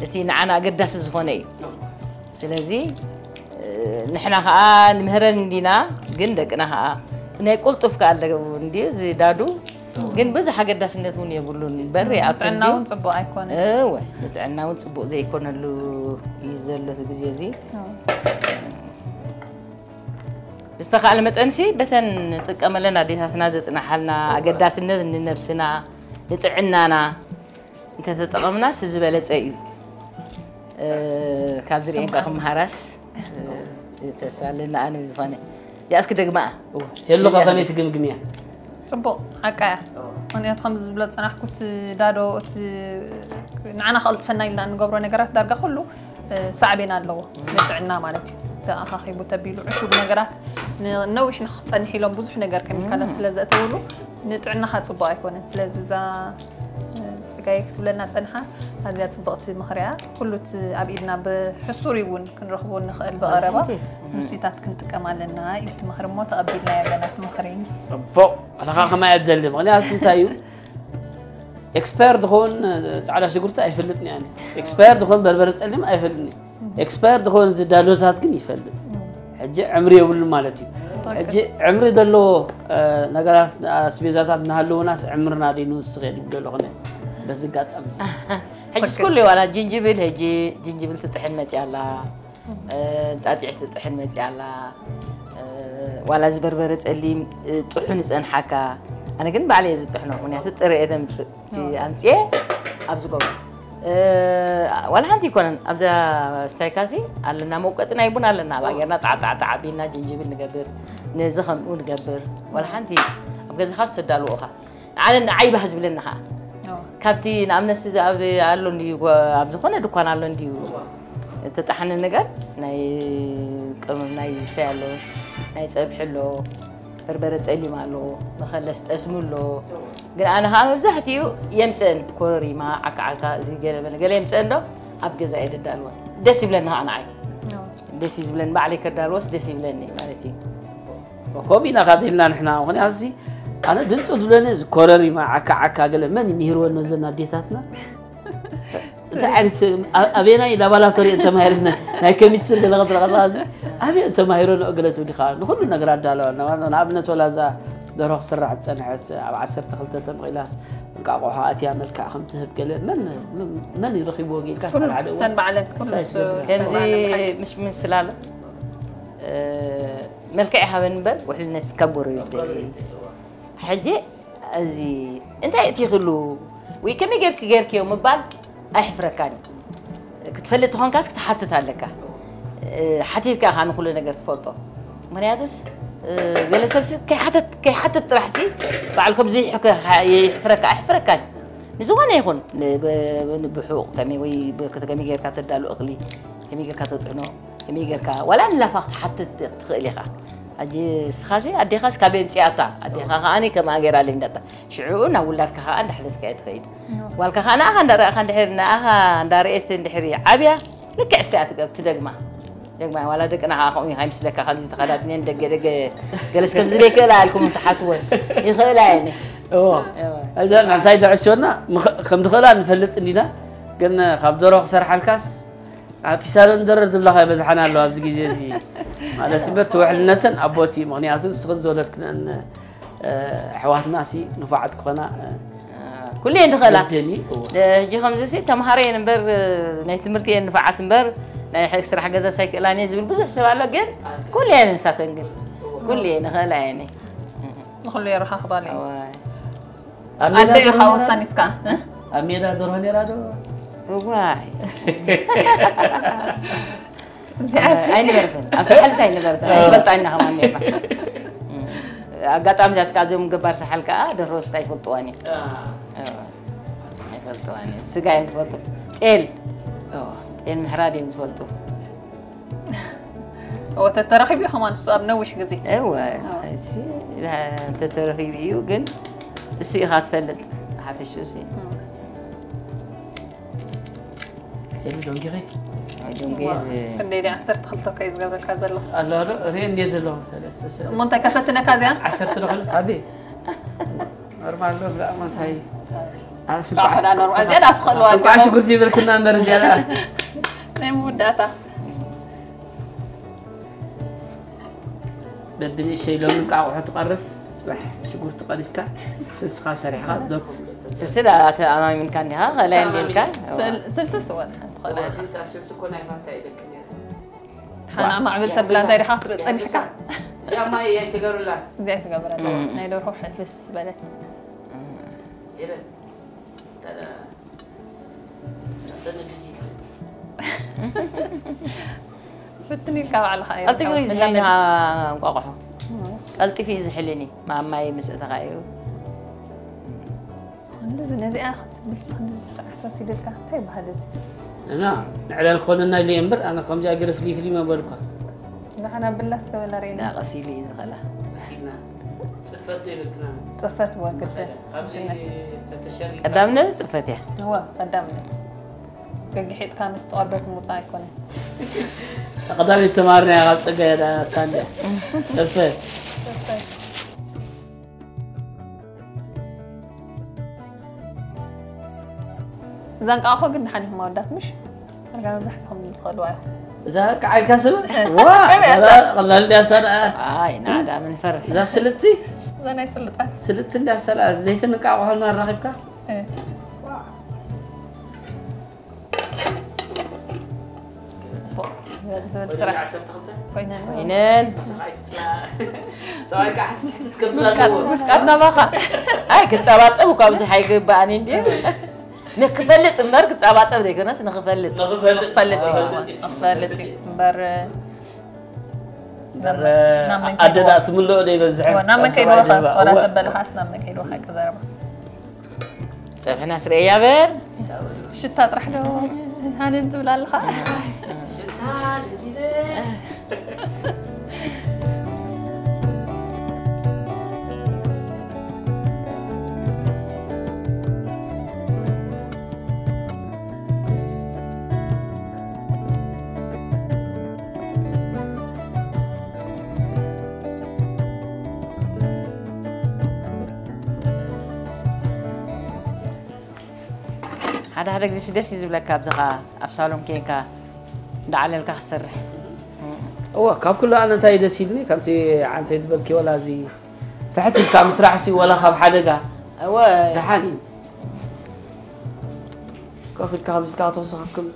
እቲ ንዓና ኣገዳሲ ዝኾነ እዩ ስለዚ ንሕና ከዓ ንምህረን እንዲና ግን ደቅና ከዓ ናይ ቁልጡፍ ከዓ ኣለዉ እንዲ እዚ ዳዱ ግን ብዙሕ ኣገዳስነት እውን የብሉን በሪ ኣጥዕና እውን ፅቡቅ ኣይኮነ እወ ንጥዕና እውን ፅቡቅ ዘይኮነሉ እዩ ዘሎ እዚ ግዜ እዚ ብዝተኻእለ መጠንሲ በተን ንጥቀመለን ኣዴታትና ዘፅናሓልና ኣገዳስነት ንነብስና ንጥዕናና እንተተጠቐምናስ ዝበለፀ እዩ ካብ ዝርእየን ከዓ ክመሃራስ ተስፋ ኣለና ኣነ ብዝኾነ እዚኣስ ክደግመኣ የሉኻ ከመይ ትግምግምያ ፅቡቕ ሓቃ እያ ምክንያቱ ከምዚ ዝብሎ ዝፀናሕኩት ዳዶ እቲ ንዓና ከቕልጥፈና ኢልና እንገብሮ ነገራት ዳርጋ ኩሉ ሳዕቤን ኣለዎ ንጥዕና ማለት እዩ ተኣኻኺቡ ተቢሉ ዕሹግ ነገራት ነዊሕ ንክፀንሕ ኢሎም ብዙሕ ነገር ከሚካላት ስለ ዘእተውሉ ንጥዕናኻ ፅቡቅ ኣይኮነን ስለዚ እዛ ፀጋይ ክትብለና ፀንሓ ኣዝያ ጽብቕቲ ምኽሪ እያ። ኩሉ እቲ ኣብ ኢድና ብሕሱር እውን ክንረኽቦ ንኽእል ብቐረባ ንሱታት ክንጥቀም ኣለና እዩ እቲ ምኽሪ እሞ ተቐቢልናዮ ኣለና እቲ ምኽሪ። ጽቡቕ። ኣነኻ ከማይ ኣደሊ ምኽንያቱ እንታይ እዩ? ኤክስፓየር ዝኾን ጻዕዳ ሽጉርቲ ኣይፈልጥን እያ። ኤክስፓየር ዝኾን በርበረ ጸሊም ኣይፈልጥን። ኤክስፓየር ዝኾን ዝዳሎታት ግን ይፈልጥ። ሕጂ ዕምሪ የብሉ ማለት እዩ። ሕጂ ዕምሪ ዘለዎ ነገራት ኣስቤዛታት እናሃለውናስ ዕምርና ደይ ንውስኽ እየ ድብሎ ኣለኹ። በዚ ኣጋጣሚ ሕጂ ስኩሉ ዋላ ጅንጅብል ሕጂ ጅንጅብል ትጥሕን መፅያ ኣላ። ጣጢዕ ትጥሕን መፅያ ኣላ። ዋላ እዚ በርበረ ፀሊም ጥሑን ይፀንሓካ። ኣነ ግን ባዕለ እየ ዝጥሕኖ ምክንያቱ ጥረ እየ ደምፅእ እቲ ኣምፅኤ ኣብዚ ጎቦ ዋላ ሓንቲ ይኮነን ኣብዛ ስታይካሲ ኣለና መውቀጢ ናይ ቡን ኣለና ኣብኣ ጌርና ጣዕጣዕጣዕ ኣቢልና ጅንጅብል ንገብር ነዚ ከምኡ ንገብር ዋላ ሓንቲ ኣብ ገዛኻ ዝተዳልዎ ኢኻ ንዓለ ንዓይ ባህ ዝብለኒ ከዓ ካብቲ ንኣብነት ኣሎ እንዲዩ ኣብ ዝኾነ ድኳን ኣሎ እንዲዩ ተጣሓኒ ነገር ናይ ቅመም ናይ ስታይ ኣሎ ናይ ፀብሒ ኣሎ በርበረ ፀሊም ኣሎ መኸለስ ጠስሚ ኣሎ ግን ኣነ ከዓ መብዛሕትኡ የምፅእን ኮረሪማ ዓካዓካ እዚ ገለ በለ ገለ የምፅእን ዶ ኣብ ገዛ እየ ደዳልወን ደስ ይብለኒ ከዓ ንዓይ ደስ እዩ ዝብለኒ ባዕለይ ከዳልወስ ደስ ይብለኒ ማለት እዩ ከምኡ ኢና ካቲልና ንሕና ምክንያቱ ኣነ ድንፁ ዝብለኒ ኮረሪማ ዓካ ዓካ ገለ መን ይምህርወን ነዘን ኣዴታትና እንታይ ዓይነት ኣበየናይ ላባላቶሪ እተማሂርነ ናይ ከሚስትሪ ገለ ክትረኸባ እዚ ኣበየ ተማሂሮ ንኦ ገለ ትብል ኢኻ ንኩሉ ነገር ኣዳለዋ ንኣብነት ወላ እዛ ደርሆ ክስራሕ ዝፀንሐት ኣብ ዓሰርተ ክልተ ተመቒላስ እንቃቆሖ ኣትያ መልክዕ ከም ትህብ ገለ መን መን ይረኺብዎ ጌልካ ሓደ ሰን ባዕለን ከምዚ ምስ ምስላለ መልክዕ ይሃበን እምበር ውሕልነት ካብ ጎረቤት ሕጂ እዚ እንታይ እቲ ይኽሉ ወይ ከመይ ጌርክ ጌርክዮ ምባል ኣይሕፍረካን እዩ ክትፈልጥ ተኾንካስ ክትሓትት ኣለካ ሓቲትካ ኢኻ ንኩሉ ነገር ትፈልጦ ምክንያቱስ ገለ ሰብሲ ከይሓተት ጥራሕ ሲ ባዕሉ ከምዚ ይሕፍረካ ኣይሕፍረካን ንዝኾነ ይኹን ብሕቕ ከመይ ወይ ከመይ ጌርካ ተዳሉ እኽሊ ከመይ ጌርካ ተጥዕኖ ከመይ ጌርካ ዋላ ንላፋ ክትሓትት ትኽእል ኢኻ ኣጂ ስኻሲ ኣዴኻስ ካበይ ኣምፅኣታ ኣዴኻ ከዓኒ ከምኣ ጌራ ለምዳታ ሽዑ ናብ ውላድካ ከዓ እንዳሕለፍካ እየ ትኸይድ ጓልካ ከዓ ንኣኻ እንዳረኣኻ እንድሕር ንኣኻ እንዳረኤት እንድሕር ዓብያ ልክዕ እሲኣ ትደግማ ደግማ ዋላ ደቅና ከዓ ከምኡ ይምስለካ ከምዚ ተኸዳድነን ደገ ደገ ገለስ ከምዚ ዘይክእላ ኢልኩም ትሓስወን ይኽእላ እየን እንታይ ተዕስዮና ከም ትኽእላ ንፈልጥ እንዲና ግን ካብ ደሮ ክሰርሓልካስ ኣብ ኪሳረን ደረር ዝብላኻ ይበዝሓና ኣለዋ ኣብዚ ግዜ እዚ ማለት እምበር ትውሕልነተን ኣቦት እዩ ምክንያቱ ንስኽን ዝወለድክነን ኣሕዋትና ሲ ንፉዓት ክኾና ኩሉ እየን ዝኽእላ ሕጂ ከምዚ ሲ ተምሃሮ እየን እምበር ናይ ትምህርቲ እየን ንፉዓት እምበር ናይ ስራሕ ገዛ ሳይክእላን እየ ዝብል ብዙሕ ሰብ ኣሎ ግን ኩሉ እየን ንሳተን ግን ኩሉ እየን ይኽእላ እየን ንኩሉ የረኻኽባን እየን ኣደ ኢኻ ወሳኒትካ ኣብ ሜዳ ደርሆ ነራ ዶ እዋይ ኣይነበረትን ኣብ ሳሕልስ ኣይነበረትን ኣይትፈልጣ ኢና ከማን ነርና ኣጋጣሚታት ከዓ እዞም ገባር ሳሕል ከዓ ደርሆስ ኣይፈልጥዋን እዮም ኣይፈልጥዋን እዮም ስጋ እዮም ዝፈልጡ ጤል ጤል ምሕራድ እዮም ዝፈልጡ እወ ተተረኺቡ እዩ ከማን እሱ ኣብ ነዊሕ ግዜ እወ እዚ እንተተረኺቡ እዩ ግን እሱ ኢኻ ትፈልጥ ሓፈሽ እሱ ሄሉ ደንጊኺ ደንጊ ክንደይ ዲ ዓሰርተ ክልተ እኮ እዩ ዝገብረልካ ዘሎ ኣሎ ኣሎ ርኢ እንዴት ዘለኹ ሰለስተ ሰለስተ እሞ እንታይ ከፈትነካ እዚኣ ዓሰርተ ዶ ክልተ ኣቤ ኖርማል ዶ ብዛዕባ እንታይ እዚኣ ዳ ትኽእልዋ እንኳዕ ሽጉርቲ ይበልክና እምበር እዚኣ ናይ መወዳእታ በብንእሸይ ሎሚ እንቃቑሖ ትቐርፍ ፅባሕ ሽጉርቲ ቀሪፍካ ስልስኻ ሰሪሕካ ደርሆ ስልስል ኣማሚንካ እንዲኻ ኸላይ እንዲልካ ስልስስ ወን ስልሲ እኮ ናይ ፋታ ይበክል ሓና ማዕብል ተብላ እንታይ ዲኻ ክትርኢ ጸኒሕካ እዚኣ ማይ ኣይተገብርላ እዚኣ ኣይተገብረላ ናይ ደርሆ ሕፍስ ዝበለት ብትን ኢልካ ባዕልኻ እዩ ቀልጢፉ እዩ ዝሕልኒ እንቋቑሖ ቀልጢፉ እዩ ዝሕልኒ ማማይ ምስ እተኻ እዩ እንደዚ ነዚኣ ክትብል ክንዚ ሰዓት ወሲደልካ እንታይ ይበሃል እዚ እና ንዕለል ኮነና ኢለ እምበር ኣነ ከምዚኣ ገለ ፍልይ ፍልይ መበልኳ ንዓና ብላስ ገበላ ርእና ቀስ ኢሉ እዩ ዝኸላ ጽፈት ይብልክና ጽፈት ወግደ ኣብዚ ተተሸሪ ቀዳምነት ጽፈት እያ እዋ ቀዳምነት ገጊሒጥካ ምስ ትቐርበት ምውፃእ ኣይኮነን። ቀዳሚ ዝተማርናያ ካብ ፀገ ሳንድያ ፀፈ እዛ እንቃቑሖ ግን ደሓን ኢኹም ኣወዳት ምሽ? ዳርጋ መብዛሕትኹም ትኽእልዋ ኢኹም። እዛ ከዓልካ ስብ ዋ ከመይ እያ እዛ? ቀላል ድያ እሳ ደኣ ኣይ ናዳ ምን ፈርሕ እዛ ስልቲ እዛ ናይ ስልጣን ስልቲ እንዳ ሰላ ዘይትን እንቃቑሖ እናራኺብካ እ። ጽቡቕ ዝበል ዝበል ስራሕ ኮይነን ኮይነን ሰብኣይ ከዓ ትትሕትት ከብል ምፍቃድ ኣለዎ ምፍቃድ ናባኻ ኣይ ክፀባፀብ እኳ ብዙሕ ኣይግባኣን እንዲ ንክፈልጥ እምበር ክፀባፀብ ዘይኮነስ ንክፈልጥ ንኽፈልጥ ክፈልጥ እዩ ክፈልጥ እዩ እምበር ናብ መን ኣደዳ ከይድዎ ትምልኦ ዶ ይበዝሕ እወ፣ ናብ መን ከይድዎ ኸ ወላ ተበለ ኻስ ናብ መን ከይድዎ ሓቂ ዘረባ ፀብሕና ስርኤያ በል ሽታ ጥራሕ ዶ ሃንን ትብል ኣለኻ ሓደ ሓደ ግዜ ደስ እዩ ዝብለካ ኣብዚ ኸዓ ኣብ ሳሎም ኬንካ እንዳዓለልካ ክትሰርሕ እወ ካብ ኩሉ ኣነ እንታይ ደስ ኢልኒ ከምቲ ዓንተይ ዝበልኪ ወላ እዚ ትሕት ኢልካ ምስራሕ ሲ ወላ ካብ ሓደጋ እወ ደሓን እዩ ኮፍ ኢልካ ከምዚ ኢልካ ከተውስኸኩም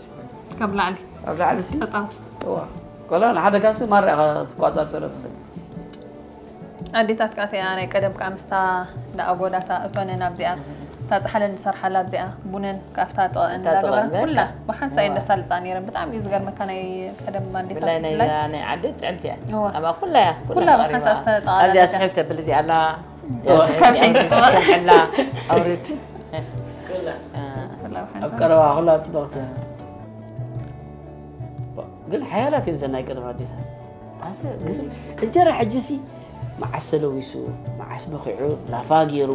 ካብ ላዕሊ ኣብ ላዕሊ ሲ ጠጣው እዋ ቆላ ንሓደጋ ሲ ማርያ ትቋጻጸሮ ትኽእል ኣዴታት ከዓ እቲኣ ናይ ቀደም ከዓ ምስታ እንዳኣጎዳታ እቶነን ኣብዚኣ እታ ፃሓለን ዝሰርሓላ ኣብዚኣ ቡነን ካብታ ጥቐአን እታ እንዳገበራ ጥቐአን ኩላ በቃ። ብሓንሳእ እየን ደሳልጣ ነይረን ብጣዕሚ እዩ ዝገርመካ ናይ ቀደም ኣዴታት ብላይ ናይ ብፍላይ ናይ ዓዲ ጥዕምቲ እያ እዋ። ኣብ ኩላ እያ ኩላ ብሓንሳእ ዝተጠቓለለ ኣብዚኣ ነገር። ስሕብ ተብል እዚኣ ኣላ ስከም ሒሉ። ኣላ ኣውርድ ኩላ ብሓንሳእ። ኣብ ቀረባ ኩላ ጽብቕቲ ግን ሓያላት እየን ዘናይ ቀደም ኣዴታት ሓደ ግርም እንጀራ ሕጂ ሲ መዓስ ሰለዊሱ መዓስ በኺዑ ላፋ ገይሩ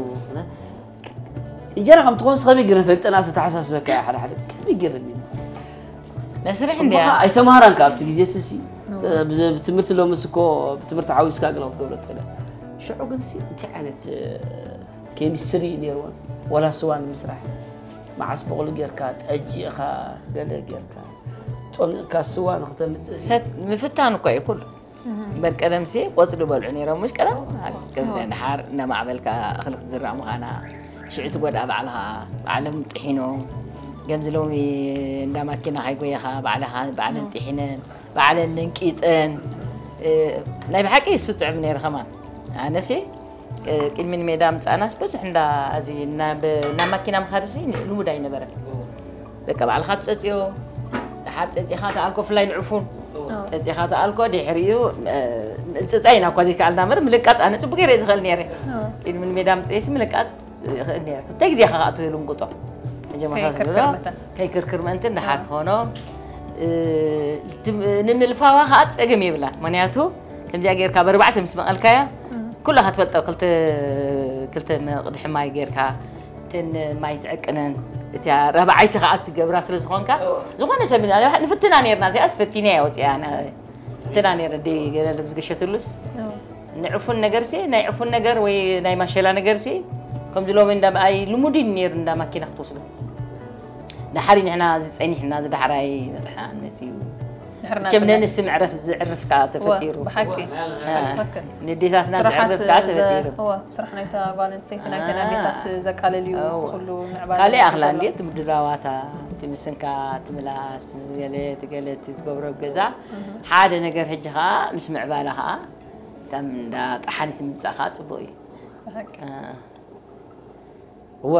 እንጀራ ከም ትኾንስ ከመይ ገይረ ፈልጠና ዝተሓሳስበካ እያ ሓደ ሓደ ከመይ ገይረኒ መስርሕ እንዲያ እምበኻ ኣይተምሃራን ካብ ኣብቲ ግዜ እቲ ሲ ብትምህርቲ ሎምስ እኮ ብትምህርቲ ሓዊስካ ግን ክትገብሮ ትኽእል ሽዑ ግን ሲ እንታይ ዓይነት ኬሚስትሪ ነይርዎን ወላ ስዋ ንምስራሕ መዓስ በቕሉ ጌርካ ጠጅ ኢኻ ገለ ጌርካ ጾሚቕካ ስዋ ንክተምፅእ ሲ ምፍታን እኮ እዩ ኩሉ በል ቀደም ሲ ቆፅሊ በልዑ ነይሮም ምሽ ቀደም ከምዚ ድሓር እናማዕበልካ እኽሊ ክትዝራእ ምዃና ሽዑ ትጎድኣ ባዕልኻ ባዕሎም ጥሒኖም ከምዚ ሎሚ እንዳ ማኪና ካይጎየኻ ባዕልኻ ባዕለን ጥሒነን ባዕለን ለንቂጠን ናይ ብሓቂ እሱ ጥዕም ነይሩ ከማን ኣነሲ ቅድሚ ንሜዳ ምፃእናስ ብዙሕ እንዳ እዚ ናብ ናብ ማኪና ምኻድሲ ልሙድ ኣይነበረን በቃ ባዕልኻ ትፀፅዮ ድሓር ፀፂኻ ተኣልኮ ፍላይ ንዕፉን ፀፂኻ ተኣልኮ ድሕሪኡ ምፅፃይ ኢና እኳ ዘይከኣልና ምር ምልቃጥ ኣነ ፅቡቅ ገይረ ዝኽእል ነይረ ቅድሚ ንሜዳ ምፅእሲ ምልቃጥ ይኽእል ነይረ ክልተ ግዜ ከዓ ትልንቁጦ መጀመርታ ከይክርክር ዝብሎ መተን። ከይክርክር ምእንትን ድሓር ትኾኖ ንምልፋዋ ከዓ ፀገም የብላን ምክንያቱ ከምዚኣ ጌርካ በርባዕተ ምስ መቐልካያ ኩላኻ ትፈልጦ ክልተ ክልተ መቕድሒ ማይ ጌርካ እተን ማይ ትዕቅነን እቲያ ራብዓይቲ ከዓ ትገብራ ስለ ዝኾንካ ዝኾነ ሰብ ኢና ንፍትና ነርና እዚኣስ ፈቲና እያ ወፂኣ ፍትና ነረ ደ ገለ ዝገሸትሉስ ንዕፉን ነገርሲ ናይ ዕፉን ነገር ወይ ናይ ማሸላ ነገርሲ ከምዚ ሎሚ እንዳ ኣይ ልሙድ እዩ ነይሩ እንዳ ማኪና ክትወስዶ ድሓር ንሕና እዚ ፀኒሕና እዚ ዳሕራይ መጥሓን መፅዩ ድሕርና ቸምነ ንስ ምዕረፍ ዝዕርፍ ከዓ ተፈጢሩ ብሓቂ ንዴታትና ዝዕርፍ ከዓ ተፈጢሩ ስራሕ ናይታ ጓል ኣንስተይቲ ናይተን ኣዴታት ዘቃለል እዩ እዚ ኩሉ ምዕባለ ካልእ ዝመፅእ ኣኽላ ዘሎ። እንዴ እቲ ምድላዋታ እቲ ምስንካ እቲ ምላስ ገለ እቲ ገለ እቲ ትገብሮ ኣብ ገዛ ሓደ ነገር ሕጂ ከዓ ምስ ምዕባለ ከዓ ከም እንዳ ጠሓኒት ምምፃእ ከዓ ፅቡቅ እዩ ብሓቂ። እወ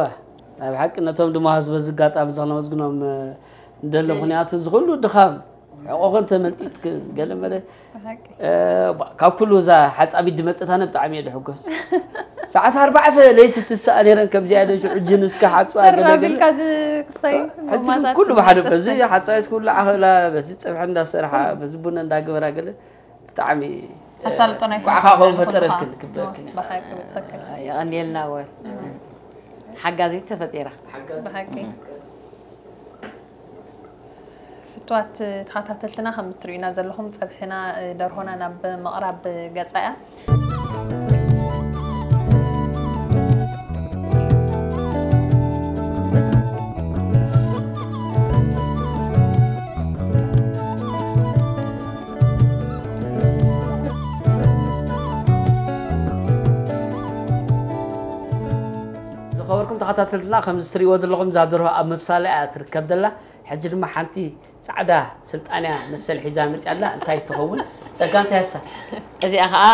ናይ ብሓቂ ነቶም ድማ ህዝቢ እዚ ኣጋጣሚ እዚ ክነመስግኖም እንደሊ ምክንያቱ እዚ ኩሉ ድኻም ሕቆኽን ተመንጢጥክን ገለ መለ ብሓቂ። ካብ ኩሉ እዛ ሓፃቢት ድመፅእ ኣነ ብጣዕሚ እየ ድሕጎስ ሰዓት ኣርባዕተ ለይቲ ትስኣ ነይረን ከምዚኣ ኢለን ሽዑ ጅንስካ ሓፅባ ገለ ገለ ተራቢልካ እዚ ክስታይ ሕጂ ጎማታት ኩሉ ብሓደ ተስፋ። በዚ ሓፃዊት ኩሉ ዓኸላ በዚ ፀብሒ እንዳሰርሓ በዚ ቡና እንዳገበራ ገለ ብጣዕሚ ኣሳልጦ ናይ ኳዕኻ ስራሕ ኾን ምዃኑ ፈጠረልክን ከዓ። ክብለክን ብሓቂ ብትኽክል የቐንየልና ወ ሓጋዚት ተፈጢራ ብሓቂ። ክቡራት ተኸታተልትና፣ ከም እትርእዩና ዘለኹም፣ ጸብሕና፣ ደርሆና ናብ ምቕራብ ገጻ እያ። ዝኸበርኩም ተኸታተልትና፣ ከምዚ ትርእይዎ ዘለኹም፣ እዛ ደርሆ ኣብ ምብሳል እያ ትርከብ ዘላ። ሕጂ ድማ ሓንቲ ጻዕዳ ስልጣንያ መሰል ሒዛ መጽያ ኣላ። እንታይ ትኸውን? ጸጋ እንታይ እያ እሳ? እዚኣ ኸኣ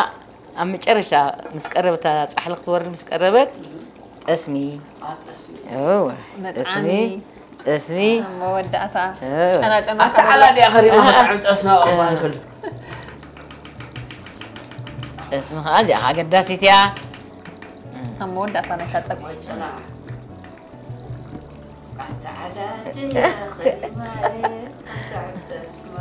ኣብ መጨረሻ ምስ ቀረበት፣ እታ ጻሕሊ ክትወርድ ምስ ቀረበት፣ ጠስሚ። አ፣ ጠስሚ። እወ፣ መጥዓሚ። ጠስሚ፣ ጠስሚ። መወዳእታ። እወ። ጨና ጨና ኣታ ሓላ ድያ ኸሪማ መጥዓሚ ጠስሚ ኣብ እዋን ኩሉ? ጠስሚ ኸኣ እዚኣ ኸኣ ኣገዳሲት እያ። ኣብ መወዳእታ ናይታ ጸብሒ። ወይ ጨና። ኣታ ዓዳዲ ኸሪማ እየ፣ ኣታ ጠስማ።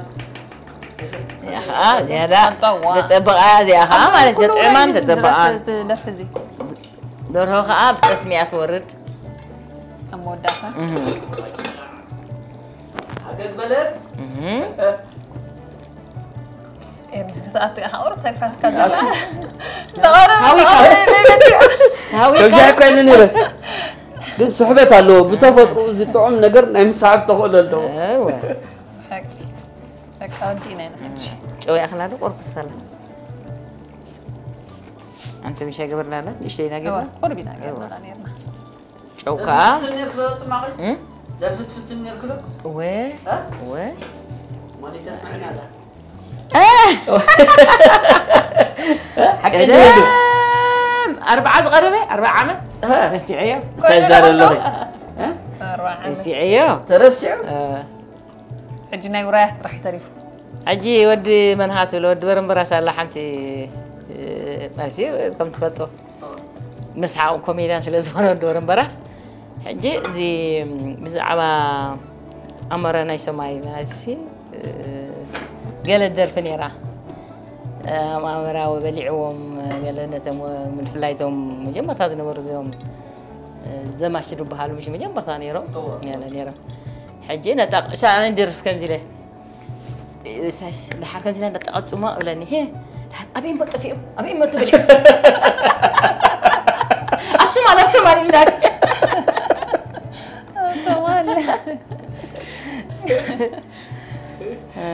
እዚኣ ኸኣ ዝያዳ ኣንጠዋ። ተጸብቓ፣ እዚኣ ኸኣ ኣብ ማለት ኩሉ ተጥዕማን ውራይ ተጸብቓን። ዝደርፍ፣ ዝደርፍ እዚ። ደርሆ ኸኣ ብጠስሚ እያ ትወርድ። ኣብ መወዳእታ። እህ። ሃገግ በለት። እህ። ኤርሚ፣ ክትኣቱ ኢኻ ቁሩብ ተሪፋትካ ዘላ። ኣቱ። ተቐረበ፣ ሃዊካ። ተቐረበ፣ ሃዊካ። ከምዚ ኣይኮይንን ኢለ። ግን ስሕበት ኣለዎ። ብተፈጥሮ እዚ ጥዑም ነገር ናይ ምስሓብ ተኽእሎ ኣለዎ። እወ። ሓቂ። በቃ፣ ወዲእና ኢና ሕጂ። ጨው ይኣኽላ ዶ ቁሩብ ክሳላ? ኣንቲ ምሻ ገበርና ኣላ፣ ንእሽተይ ኢና እወ፣ ገበርና። ቁሩብ ኢና እወ። ገበርና ነርና። ጨው ከኣ? ደርፊ ትፍትን ነርክሎ ጽማቒ? እም? ደርፊ ትፍትን ነርክሎ? እወ፣ እ? እወ። ሞኒተ ስምዕና ኣላ። እ! ሓቂ ቀደም እንዲሁ። ኣርብዓ ዝቐረበ፣ ኣርብዓ ዓመት? እ። ረሲዐዮ። እንታይ ዛረብ ኣለኺ? እ? ኣርብዓ ዓመት። ረሲዐዮ። ተረሲዑ? እ። ሕጂ ናይ ውራያት ጥራሕ ተሪፉ። ሕጂ ወዲ መንሃት ብሎ፣ ወዲ በረምበራስ ኣላ ሓንቲ፣ እ፣ መልሲ ከም ትፈልጦ። መስሓቕ ኮሜድያን ስለ ዝኾነ ወዲ በረምበራስ፣ ሕጂ እዚ ብዛዕባ ኣሞራ ናይ ሰማይ ማለት ሲ፣ እ፣ ገለ ደርፊ ነይራ። እ፣ ኣሞራ በሊዕዎም፣ ገለ ነቶም፣ ብፍላይ እቶም መጀመርታ ዝነበሩ እዚኦም፣ እ፣ ዘማች ዝበሃሉ ምሽ መጀመርታ ነይሮም። እዎ። ገለ ነይሮም። ሕጂ ነጣቕ-፣ እሳ ኣነ ንደርፍ ከምዚ ኢለ። እሳስ፣ ደሓር ከምዚ ኢለ እንዳጠቐ ጽሞ እብለኒ። ሄ፣ ደሓር ኣበይ እሞ ጠፊኦም? ኣበይ እሞ ትብል? ኣብ ሶማል፣ ኣብ ሶማል ኢልና። ኣብ ሶማል። እ።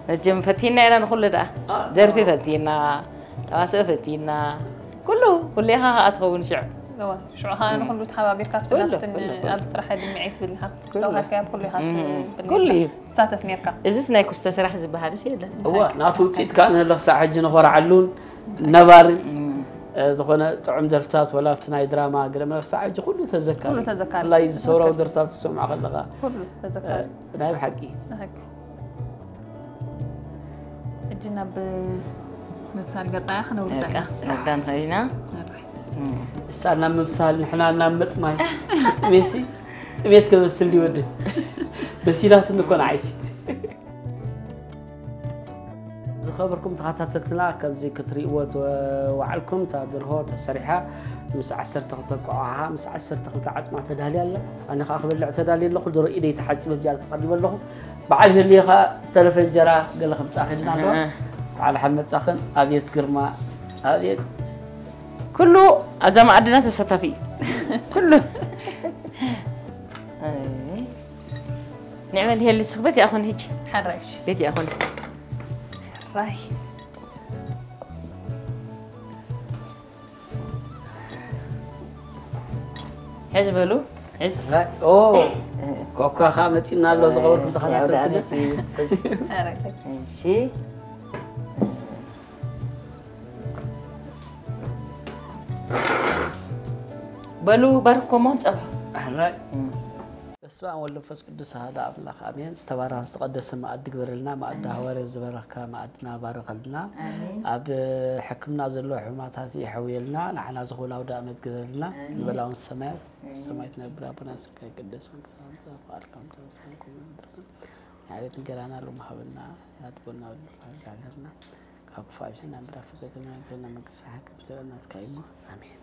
መቸም ፈቲና ኢና ንኹሉ ደኣ። አ፣ ደርፊ አ። ፈቲና፣ ተዋስኦ ፈቲና። ኩሉ፣ ኩሉ ኢኻ ኸኣ ትኸውን ሽዑ። እወ፣ ሽዑ ኸኣ እም። ንኹሉ ተሓባቢርካ ኣብቲ ኩሉ፣ ናብትን ኩሉ፣ ኩሉ። ኣብዚ ጥራሕ ድምዒ ትብል፣ ሃብቲ ኩሉ። ዝተዋሃብካዮ ኣብ ኩሉ ኢኻ እም። ትብል ኩሉ ኔርካ፣ እዩ። ትሳተፍ ኔርካ። እዚስ ናይ ኩስቶ ስራሕ ዝበሃልስ የለን። እወ፣ ናቱ ውጽኢት ከኣ ንህለ ክሳዕ ሕጂ ንኾርዓሉን ነባርን፣ እም። እ፣ ዝኾነ ጥዑም ደርፍታት ወላ ኣብቲ ናይ ድራማ ገለ መለ ክሳዕ ሕጂ ኩሉ ተዘካሪ። ኩሉ ተዘካሪ። ብፍላይ እዚ ሰውራዊ ተዘካሪ። ደርፍታት ትሰምዖ ከለኻ፣ ኩሉ ተዘካሪ። እ፣ ናይ ብሓቂ። ብሓቂ። ሕጂ ናብ ምብሳል ገጻ እያ፣ ክነውዳ በቃ፣ ኢና። ክንወዳ ንኽእል ኢና። ኣራይ። እም። እሳ ናብ ምብሳል፣ ንሕና ናብ ምጥማይ። ጥሜሲ፣ ጥሜት ከመስል ድዩ ወዲ? በሲላትኒ እኮ ንዓይሲ። ዝኸበርኩም ተኸታተልትና፣ ከምዚ ክትርእይዎ ተዋዕልኩም፣ እታ ደርሆ ተሰሪሓ ምስ ዓሰርተ ክልተ እንቋቑሖ፣ ምስ ዓሰርተ ክልተ ዓጽማ ተዳልያ ኣላ። ኣነ ኸኣ ክበልዕ ተዳልየ ኣለኹ። ደርሆ ኢደይ ተሓጺበ፣ ብዚኣ ተቐሪበ ኣለኹ። በዓል ህልየ ኸኣ ዝተረፈ እንጀራ ገለ ከምጻእኽልና ኣለዋ። እህ። በዓል ሓን መጻኽን፣ ኣብየት ግርማ፣ ኣብየት። ኩሉ ኣብዛ መኣድና ተሳታፊ እዩ። ኩሉ። ኣይ። ንዕመል ሄሊ ስኽ ቤት ይኣኹን ሂጂ። ሓራይሽ። ቤት ይኣኹን። ራይ። ሕዝ በሉ፣ ሕዝ። ራይ፣ ኦ፣ ኮኳ ኸኣ መጺና ኣሎ፣ ዝኸበርኩም ተኸታተልቲ። ኣውደ ዓመት እዩ። ሕዝ። ኣረ፣ ጸግ። እሺ። በሉ፣ ባርኮሞን ጸባ። ኣረ። እም። በስመ አብ ወወልድ ወመንፈስ ቅዱስ አሐዱ አምላክ አሜን። ዝተባረኸ ዝተቀደሰ መኣዲ ግበረልና። መኣዲ አሜን። ሃዋርያ ዝበረኽካ መኣድና ባረኸልና። አሜን። ኣብ ሕክምና ዘለዉ ሕሙማታት ይሐውየልና። ንዓና ዝኸውን ኣውደ ዓመት ግበረልና። አሜን። ንበላውን ሰማያት፣ አሜን። ሰማይ ትነብር ኣቦና ስምካ ይቀደስ፣ መንግስትካ ትምጻእ፣ ፍቃድካ ከም ትምጻእ፣ ከምኡ እውን ኣብ ምድሪ። የዕለት እንጀራና ሎሚ ሃበና፣ የአትቦና በደለና፣ ካብ ክፉ አድሕነና፣ እምበር ፈተና ኣይተእትወና፣ መንግስቲ ሓቂ ናትካ እዩ እሞ። አሜን።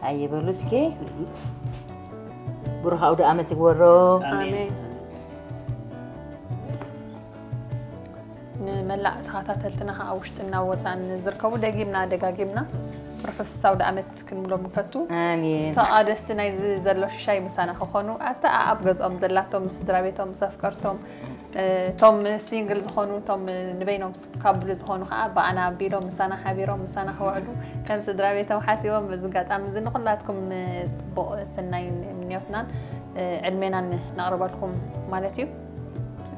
ኣይበሉ እስኪ። ብሩኽ ኣውደ ኣመት ይግበሮ። ኣሜን። ንመላእ ተኸታተልትና ከዓ ውሽጥና ወፃን ዝርከቡ ደጊምና ደጋጊምና ርሑስ ኣውደ ኣመት ክንብሎም ንፈቱ። ኣሜን። ተቓደስቲ ናይዚ ዘሎ ሽሻይ ምሳና ክኾኑ፣ ኣታ ኣብ ገዝኦም ዘላቶም ምስ ስድራ ቤቶም ምስ ኣፍቀርቶም፣ እቶም ሲንግል ዝኾኑ፣ እቶም ንበይኖም ካብ ብሉ ዝኾኑ ከዓ ብኣና ኣቢሎም ምሳና ሓቢሮም ምሳና ክውዕሉ ከም ስድራ ቤቶም ሓሲቦም፣ በዚ ኣጋጣሚ እዚ ንኹላትኩም ጽቡቕ ሰናይ ምንዮትናን ዕድሜናን ነቕርበልኩም ማለት እዩ።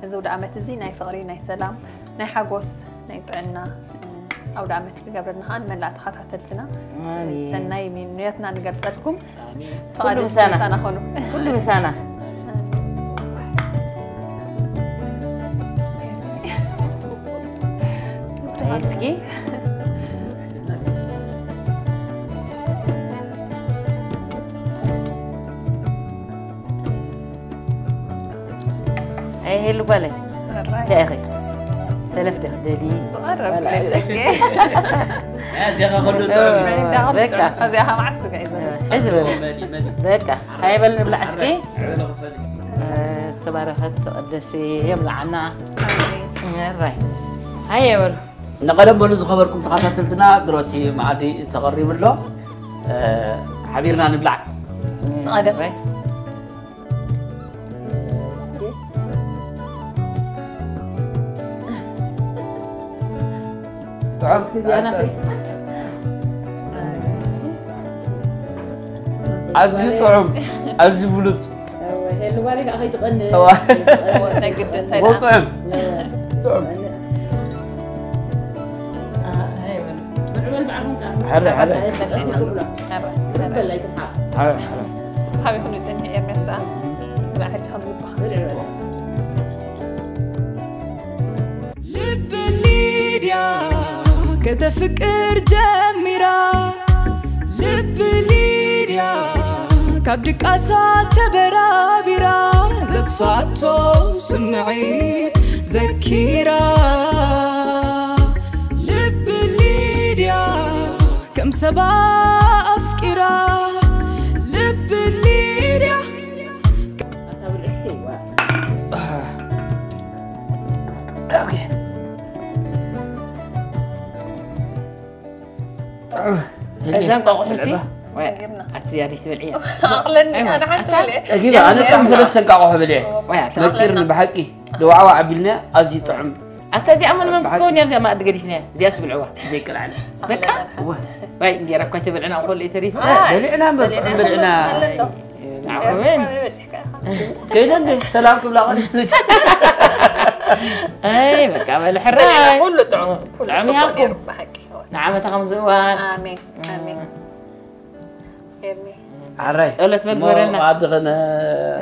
እዚ ውደ ዓመት እዚ ናይ ፍቕሪ፣ ናይ ሰላም፣ ናይ ሓጎስ፣ ናይ ጥዕና ኣውደ ዓመት ክገብረልና ከዓ ንመላእ ተኸታተልትና ኣሜን። ሰናይ ምንዮትና ንገልጸልኩም። ኣሜን። ተቓደስቲ ምሳና። ምሳና ኮኑ። ኩሉ ምሳና። እስኪ ኣይ ሄሉ ጓለይ፣ እንታይ ኢኺ? ሰለፍ ዲኺ ደሊ? ዝቐረብ ዋላ? ኣዴኻ ከሉ ጥዑም እዩ። በቃ። ኣብዚኣ ኸዓ መዓት ስጋ እዩ ዘሎ። ሕዚ በል። መሊ፣ መሊ። በቃ፣ ሃይ በል ንብላዕ እስኪ። ዕበለ ክፈሊ። ዝተባረኸት ተቐደሲ የብልዓና። ኣሜን። ራይ። ሃየ በሉ። ንቐደም በሉ ዝኸበርኩም ተኸታተልትና፣ ድሮቲ መኣዲ ተቐሪቡ ኣሎ። ሓቢርና ንብላዕ። ተቐደም። ራይ። እስኪ። ጥዑም። እስኪ እዚኣ ናተይ። ኣዝዩ ጥዑም፣ ኣዝዩ ብሉጽ። እወ፣ ሄሉ ጓለይ ከዓ ከይትቐንእ። እወ። እወ፣ ናይ ግድን እንታይ ደኣ? ጥዑም። ጥዑም። አ፣ ኣይ፣ በሉ። ብልዑ በል በዓልኩም ከዓ። ሕረ፣ ሕረ። ቀስ፣ ቀስ ኢልኩም ብሎ። ሕረ፣ ሕረ። በል ኣይትንሓቕ። ሕረ፣ ሕረ። ሓቢኹም ይጸንሕ ኤርሚያስ ደኣ። ብላ ሕጂ ከም ልብኻ። ብልዑ በል። ልብ ሊድያ ከተፍቅር ጀሚራ፣ ልብ ሊድያ ካብ ድቃሳ ተበራቢራ፣ ዘጥፋቶ ስምዒት ዘኪራ፣ ልብ ሊድያ ከም ሰባ ኣፍቂራ፣ ልብ ሊድያ ኣታ ብልዕ እስኪ፣ ዋ። ኦኬ። እዛ እንቋቑሖ ሲ፣ ጸጊብና። ኣቲ ዝያዳ ትበልዕያ። ኣቕለኒ፣ ኣይዋ፣ ኣነ ሓንቲ ኣታ በልዐ። ጸጊባ፣ ኣነ ጥዑም ሰለስተ እንቋቑሖ በሊዐ። ወይ ኣታ። መቂርኒ ብሓቂ። ደዋዕዋ ኣቢልና ኣዝዩ ጥዑም። ኣታ እዚኣ መን መን ብሓቂ። ክትከውን እያ፣ እዚኣ ማኣዲ ገዲፍና እያ። እዚኣ ስብልዕዋ። ዘይቀላዕለ። በቃ? እዋ። ወይ እንጌራ እኳ ተበልዕና እኮ ተሪፉ። ኣይ፣ በሊዕና እምበር፣ በሊዕና ጥዑም በሊዕና። ኣለና። ኣይ፣ ኣይ፣ ኣይ፣ ኣይ፣ በሊዕና። ከይደ እንዴ ሰላም ክብላ ቐኒ። ኣይ፣ በቃ በሉ ሕራይ። ኩሉ ጥዑም፣ ኩሉ ጥዑም ጽቡቕ ይሃብኩም። ነይሩ ብሓቂ። ንዓመታ ከም ዝእዋን። ኣሜን፣ ኣሜን። ኤርሚ። ዓራይ። ጸሎት በል እሞ ግበረልና። ኣብ ዝኸነ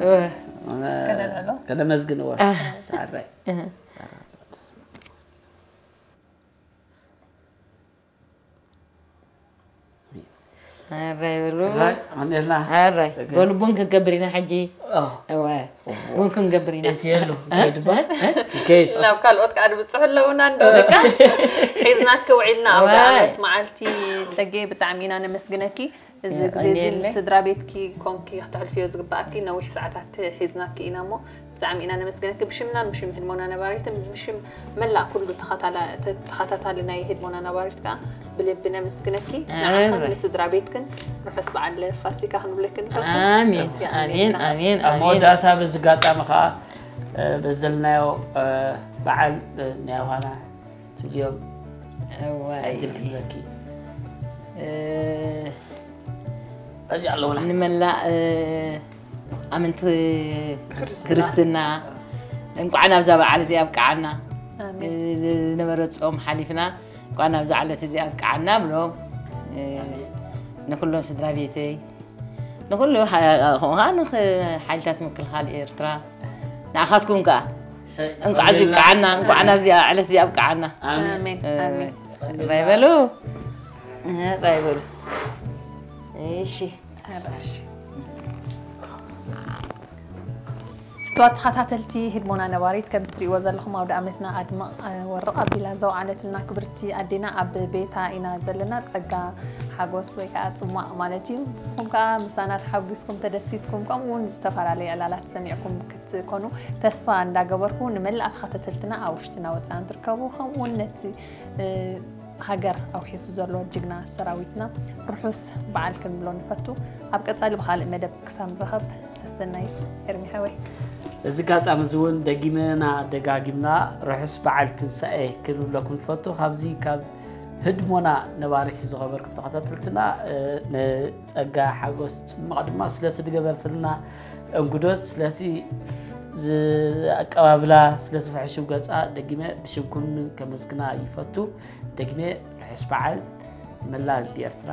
እወ። ከነልዕሎ። ከነመስግን እወ። ኣህ። ዓራይ። እህ። ኣራይ በሉ። ኣራይ፣ ኣሜን። ኣራይ። ጸጋ። በሉ ቡን ክንገብር ኢና ሕጂ። ኦ። እወ። ቡን ክንገብር ኢና። እቲ የሉ፣ እ? ከይድ ባ? እ? ከይድ። ናብ ካልኦት ከኣ ድብጽሑ ኣለውና እንዶ ደቃ። ሒዝናኪ ውዒልና ኣውደ እወ። ዓመት መዓልቲ ጸጌ ብጣዕሚ ኢና ነመስግነኪ። እዚ እ፣ ግዜ እዚ ቀንየለይ። ምስ ስድራ ቤትኪ ኮንኪ ክተሕልፍዮ ዝግባኣኪ ነዊሕ ሰዓታት ሒዝናኪ ኢና እሞ ብጣዕሚ ኢና ነመስግነኪ። ብሽምናን ብሽም ህድሞና ነባሪትን ብሽም መላእ ኩሉ ተኸታላ-፣ ተ-፣ ተኸታታሊ ናይ ህድሞና ነባሪት ከኣ ብልቢ ነመስግነኪ። ኣሜን። ንዓኽን ንስድራ ቤትክን ርሑስ በዓል ፋሲካ ክንብለኪ ንፈቱ። ኣሜን፣ የቐንየልና። ኣሜን፣ ኣሜን፣ ኣብ ኣሜን። መወዳእታ በዚ ኣጋጣሚ ከኣ፣ እ፣ በዚ ዘለናዮ፣ እ፣ በዓል፣ እ፣ ናይ ዮሃና ትብልዮም እዋይ። ዕድል ክህበኪ። እ፣ እዚ ኣለውና። ንመላእ፣ እ፣ ኣመንቲ ክርስትና። ክርስትና እንኳዕ ናብዛ በዓል እዚ ኣብቅዓና። ኣሜን። እ፣ ዝ-፣ ዝነበረ ጾም ሓሊፍና እንኳዕ ናብዛ ዕለት እዚ ኣብቅዓና ብሎም፣ እ፣ ኣሜን። ንኹሎም ስድራ ቤተይ ንኹሉ ሓ-፣ ከምኡ ኸዓ ንኽ-፣ ሓይልታት ምክልኻል ኤርትራ ንኣኻትኩም ከኣ ሰ-፣ እንኳዕ ኣብዚ ኣሜን። ኣብቅዓና፣ እንኳዕ ናብዚኣ ዕለት እዚኣ ኣብቅዓና። ኣሜን። ኣሜን፣ እ፣ ኣሜን። ራይ በሉ። እ፣ ራይ በሉ። እሺ። እሺ። ክቡራት ተኸታተልቲ ህድሞና ነባሪት፣ ከም እትሪእዎ ዘለኹም ኣውደ ዓመትና ኣድምቕ፣ እ፣ ወርቕ ኣቢላ ዘውዓለትልና ክብርቲ ኣዴና ኣብ ቤታ ኢና ዘለና። ጸጋ ሓጎስ ወይ ከዓ ጽሟቕ ማለት እዩ። ንስኹም ከዓ ምሳና ተሓጒስኩም፣ ተደሲትኩም፣ ከምኡ እውን ዝተፈላለዩ ዕላላት ሰሚዕኩም ክትኮኑ ተስፋ እንዳገበርኩ፣ ንመላእ ተኸታተልትና ኣብ ውሽጥና ወፃእን ትርከቡ፣ ከምኡ እውን ነቲ፣ እ፣ ሃገር ኣውሒሱ ዘሎ ጅግና ሰራዊትና ርሑስ በዓል ክንብሎ ንፈቱ። ኣብ ቀጻሊ ብኻልእ መደብ ክሳብ ንራኸብ ሰሰናዩ ኤርሚ ሓወይ። እዚ ኣጋጣሚ እዚ እውን ደጊምና ደጋጊምና ርሑስ በዓል ትንሳኤ ክንብለኩም ንፈቱ። ካብዚ ካብ ህድሞና ነባሪት ዝኸበርኩም ተኸታተልትና፣ እ፣ ንጸጋ ሓጎስ ጽማቕ ድማ ስለቲ ዝገበርትልና እንግዶት፣ ስለቲ ዝ-፣ ኣቀባብላ፣ ስለቲ ፍሕሹው ገጻ ደጊመ ብሽምኩም ከመስግና ይፈቱ። ደግሜ ርሑስ በዓል መላ ህዝቢ ኤርትራ።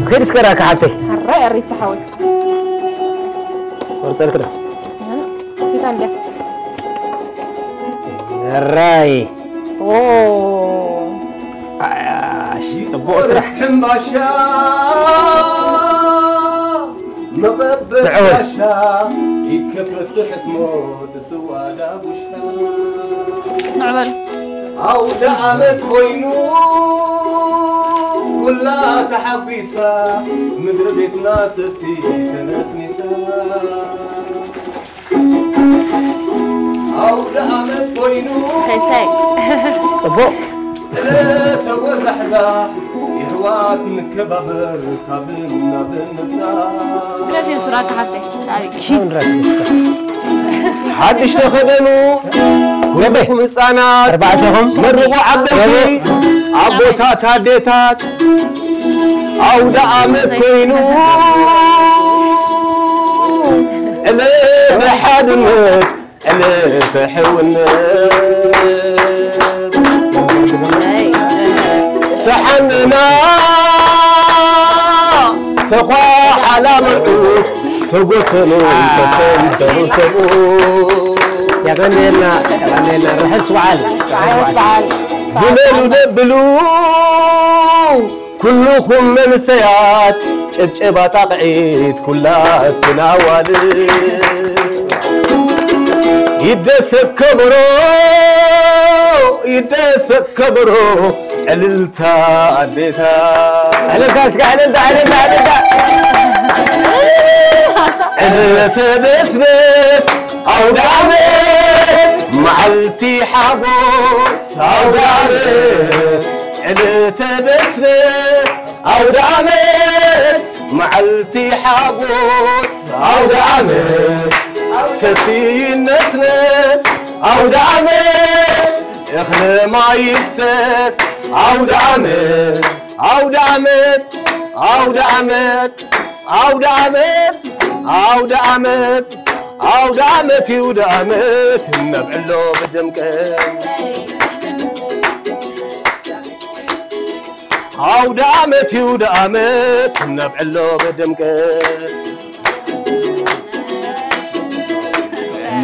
ኺድ እስከ ራካ ሓፍተይ። ሕራይ ኣሪታ ሓወይ። ቆርጸልክ ዶ? ፊት ኣንዲያ። ሕራይ። ኦ። ኣሽ፣ ጽቡቕ ስራሕ። ሕምባሻ መቐበል ንዕወት። ባሻ ይከፈት ሕትሞ ድስዋ ዳጉሻ። ንዕበል። ኣውደ ዓመት ኮይኑ ኩላ ተሓጒሳ ምድሪ ቤትና ሰቲ ተነስኒሳ። ኣውደ ዓመት ኮይኑ ሰይ ሰይ። ጽቡቕ። ዕለተ ወዛሕዛሕ የሕዋት ንከባበር ካብ ናብ ምብጻሕ። ብረት እየ ሱራካ ሓፍተይ። ኣቤት። ሓድሽ ተኸደኑ ኩልኹም ህፃናት፣ ኣርባዕተኹም። መርቑ ዓበይቲ፣ ኣቦታት ኣዴታት። ኣውደ ዓመት ኮይኑ ዕለተ ሓድነት፣ ዕለተ ሕውነት። ተሓንና ተዃሓላ መርዑት፣ ተጎተኑ ተሰንተሩ ሰብኡ። የቐንየልና፣ የቐንየልና። ርሑስ በዓል። ርሑስ በዓል። ዝለሉ ደብሉ ኩልኹም መንሰያት፣ ጨብጨባ ጣቕዒት ኩላትና ኣዋልድ። ይደሰት ከበሮ፣ ይደሰት ከበሮ፣ ዕልልታ ኣዴታት። ዕልልታ እስከ፣ ዕልልታ፣ ዕልልታ፣ ዕልልታ። ዕለተ በስበስ ኣውደ ዓመት፣ መዓልቲ ሓጎስ ኣውደ ዓመት። ዕለተ በስበስ ኣውደ ዓመት፣ መዓልቲ ሓጎስ ኣውደ ዓመት። ሰቲ ይነስነስ ኣውደ ዓመት፣ እኽሊ ማይ ይፍሰስ ኣውደ ዓመት። ኣውደ ዓመት፣ ኣውደ ዓመት፣ ኣውደ ዓመት፣ ኣውደ ዓመት፣ ኣውደ ዓመት ይውደ ዓመት ነብዕሎ ብድምቀት። ኣውደ ዓመት ይውደ ዓመት ነብዕሎ ብድምቀት።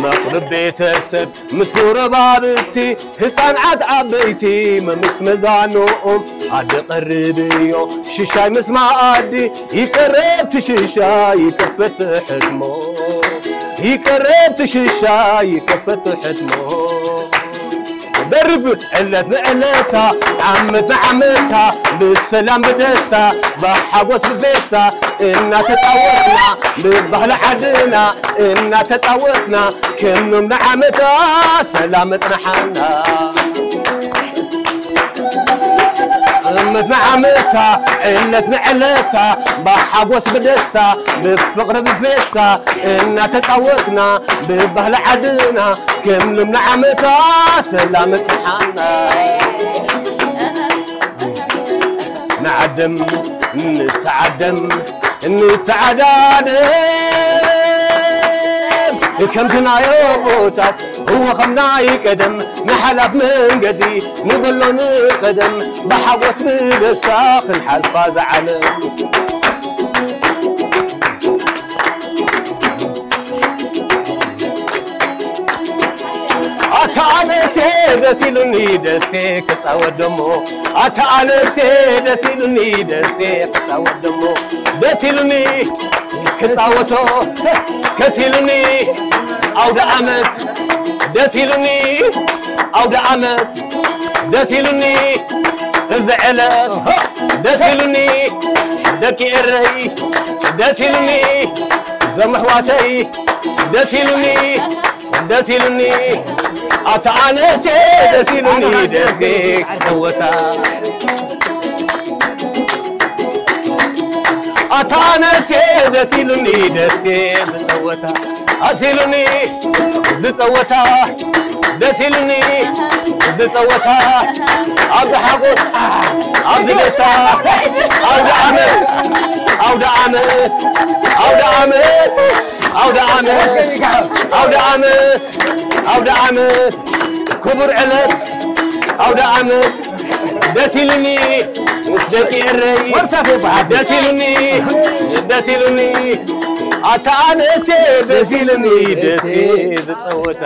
መቕርብ ቤተሰብ ምስ ጎረባብቲ፣ ህፃናት ዓበይቲ መምስ መዛንኦም፣ ኣደ ቀርብዮ ሽሻይ ምስ መኣዲ፣ ይቀረብ ትሽሻ ይከፈት ሕትሞ፣ ይቀረብ ትሽሻ ይከፈት ሕትሞ። ደርብ ዕለት ንዕለታ፣ ዓመት ንዓመታ፣ ብሰላም ብደስታ፣ ብሓጎስ ብፌስታ፣ እናተጻወትና፣ ብባህሊ ዓድና፣ እናተጻወትና፣ ከም ሎም ንዓመታ፣ ሰላም መጽናሓና። ዓመት ንዓመታ፣ ዕለት ንዕለታ፣ ብሓጎስ ብደስታ፣ ብፍቕሪ ብፌስታ፣ እናተጻወትና፣ ብባህሊ ዓድና፣ ከም ሎም ንዓመታ፣ ሰላም መጽናሓና። ንዓድም እንተዓደም እንተዓዳደም ከምቲ ናይ ኣቦታት እወ ከም ናይ ቀደም ንሓላፍ መንገዲ ንበሎ ንቀደም ብሓጎስ ብደስታ ክንሓልፋ ዝዓለም። ኣታ ኣነሴ ደስ ኢሉኒ ደሴ ክፃወት ደሞ ኣታ ኣነሴ ደስ ኢሉኒ ደሴ ክፃወት ደሞ ደስ ኢሉኒ ክፃወቶ ከሲሉኒ ኣውደ ዓመት ደስ ኢሉኒ ኣውደ ዓመት ደስ ኢሉኒ እዚ ዕለት ደስ ኢሉኒ ደቂ ኤረይ ደስ ኢሉኒ ዘምሕዋተይ ደስ ኢሉኒ ደስ ኢሉኒ ኣታ ኣነሴ ደስ ኢሉኒ ደሴ ክፀወታ ኣታ ኣነሴ ደስ ኢሉኒ ደሴ ዝፀወታ ኣስ ኢሉኒ ዝፀወታ ደስ ኢሉኒ ዝፀወታ ኣብዚ ሓጎስ ኣብዚ ደስታ ኣውደ ዓመት ኣውደ ዓመት ኣውደ ዓመት ኣውደ ዓመት ኣውደ ዓመት ኣውደ ዓመት ክቡር ዕለት ኣውደ ዓመት ደስ ኢሉኒ ምስ ደቂ ኤረይ ደስ ኢሉኒ ደስ ኢሉኒ ኣታ ኣነሴ ደስ ኢሉኒ ደስ ዝፀወታ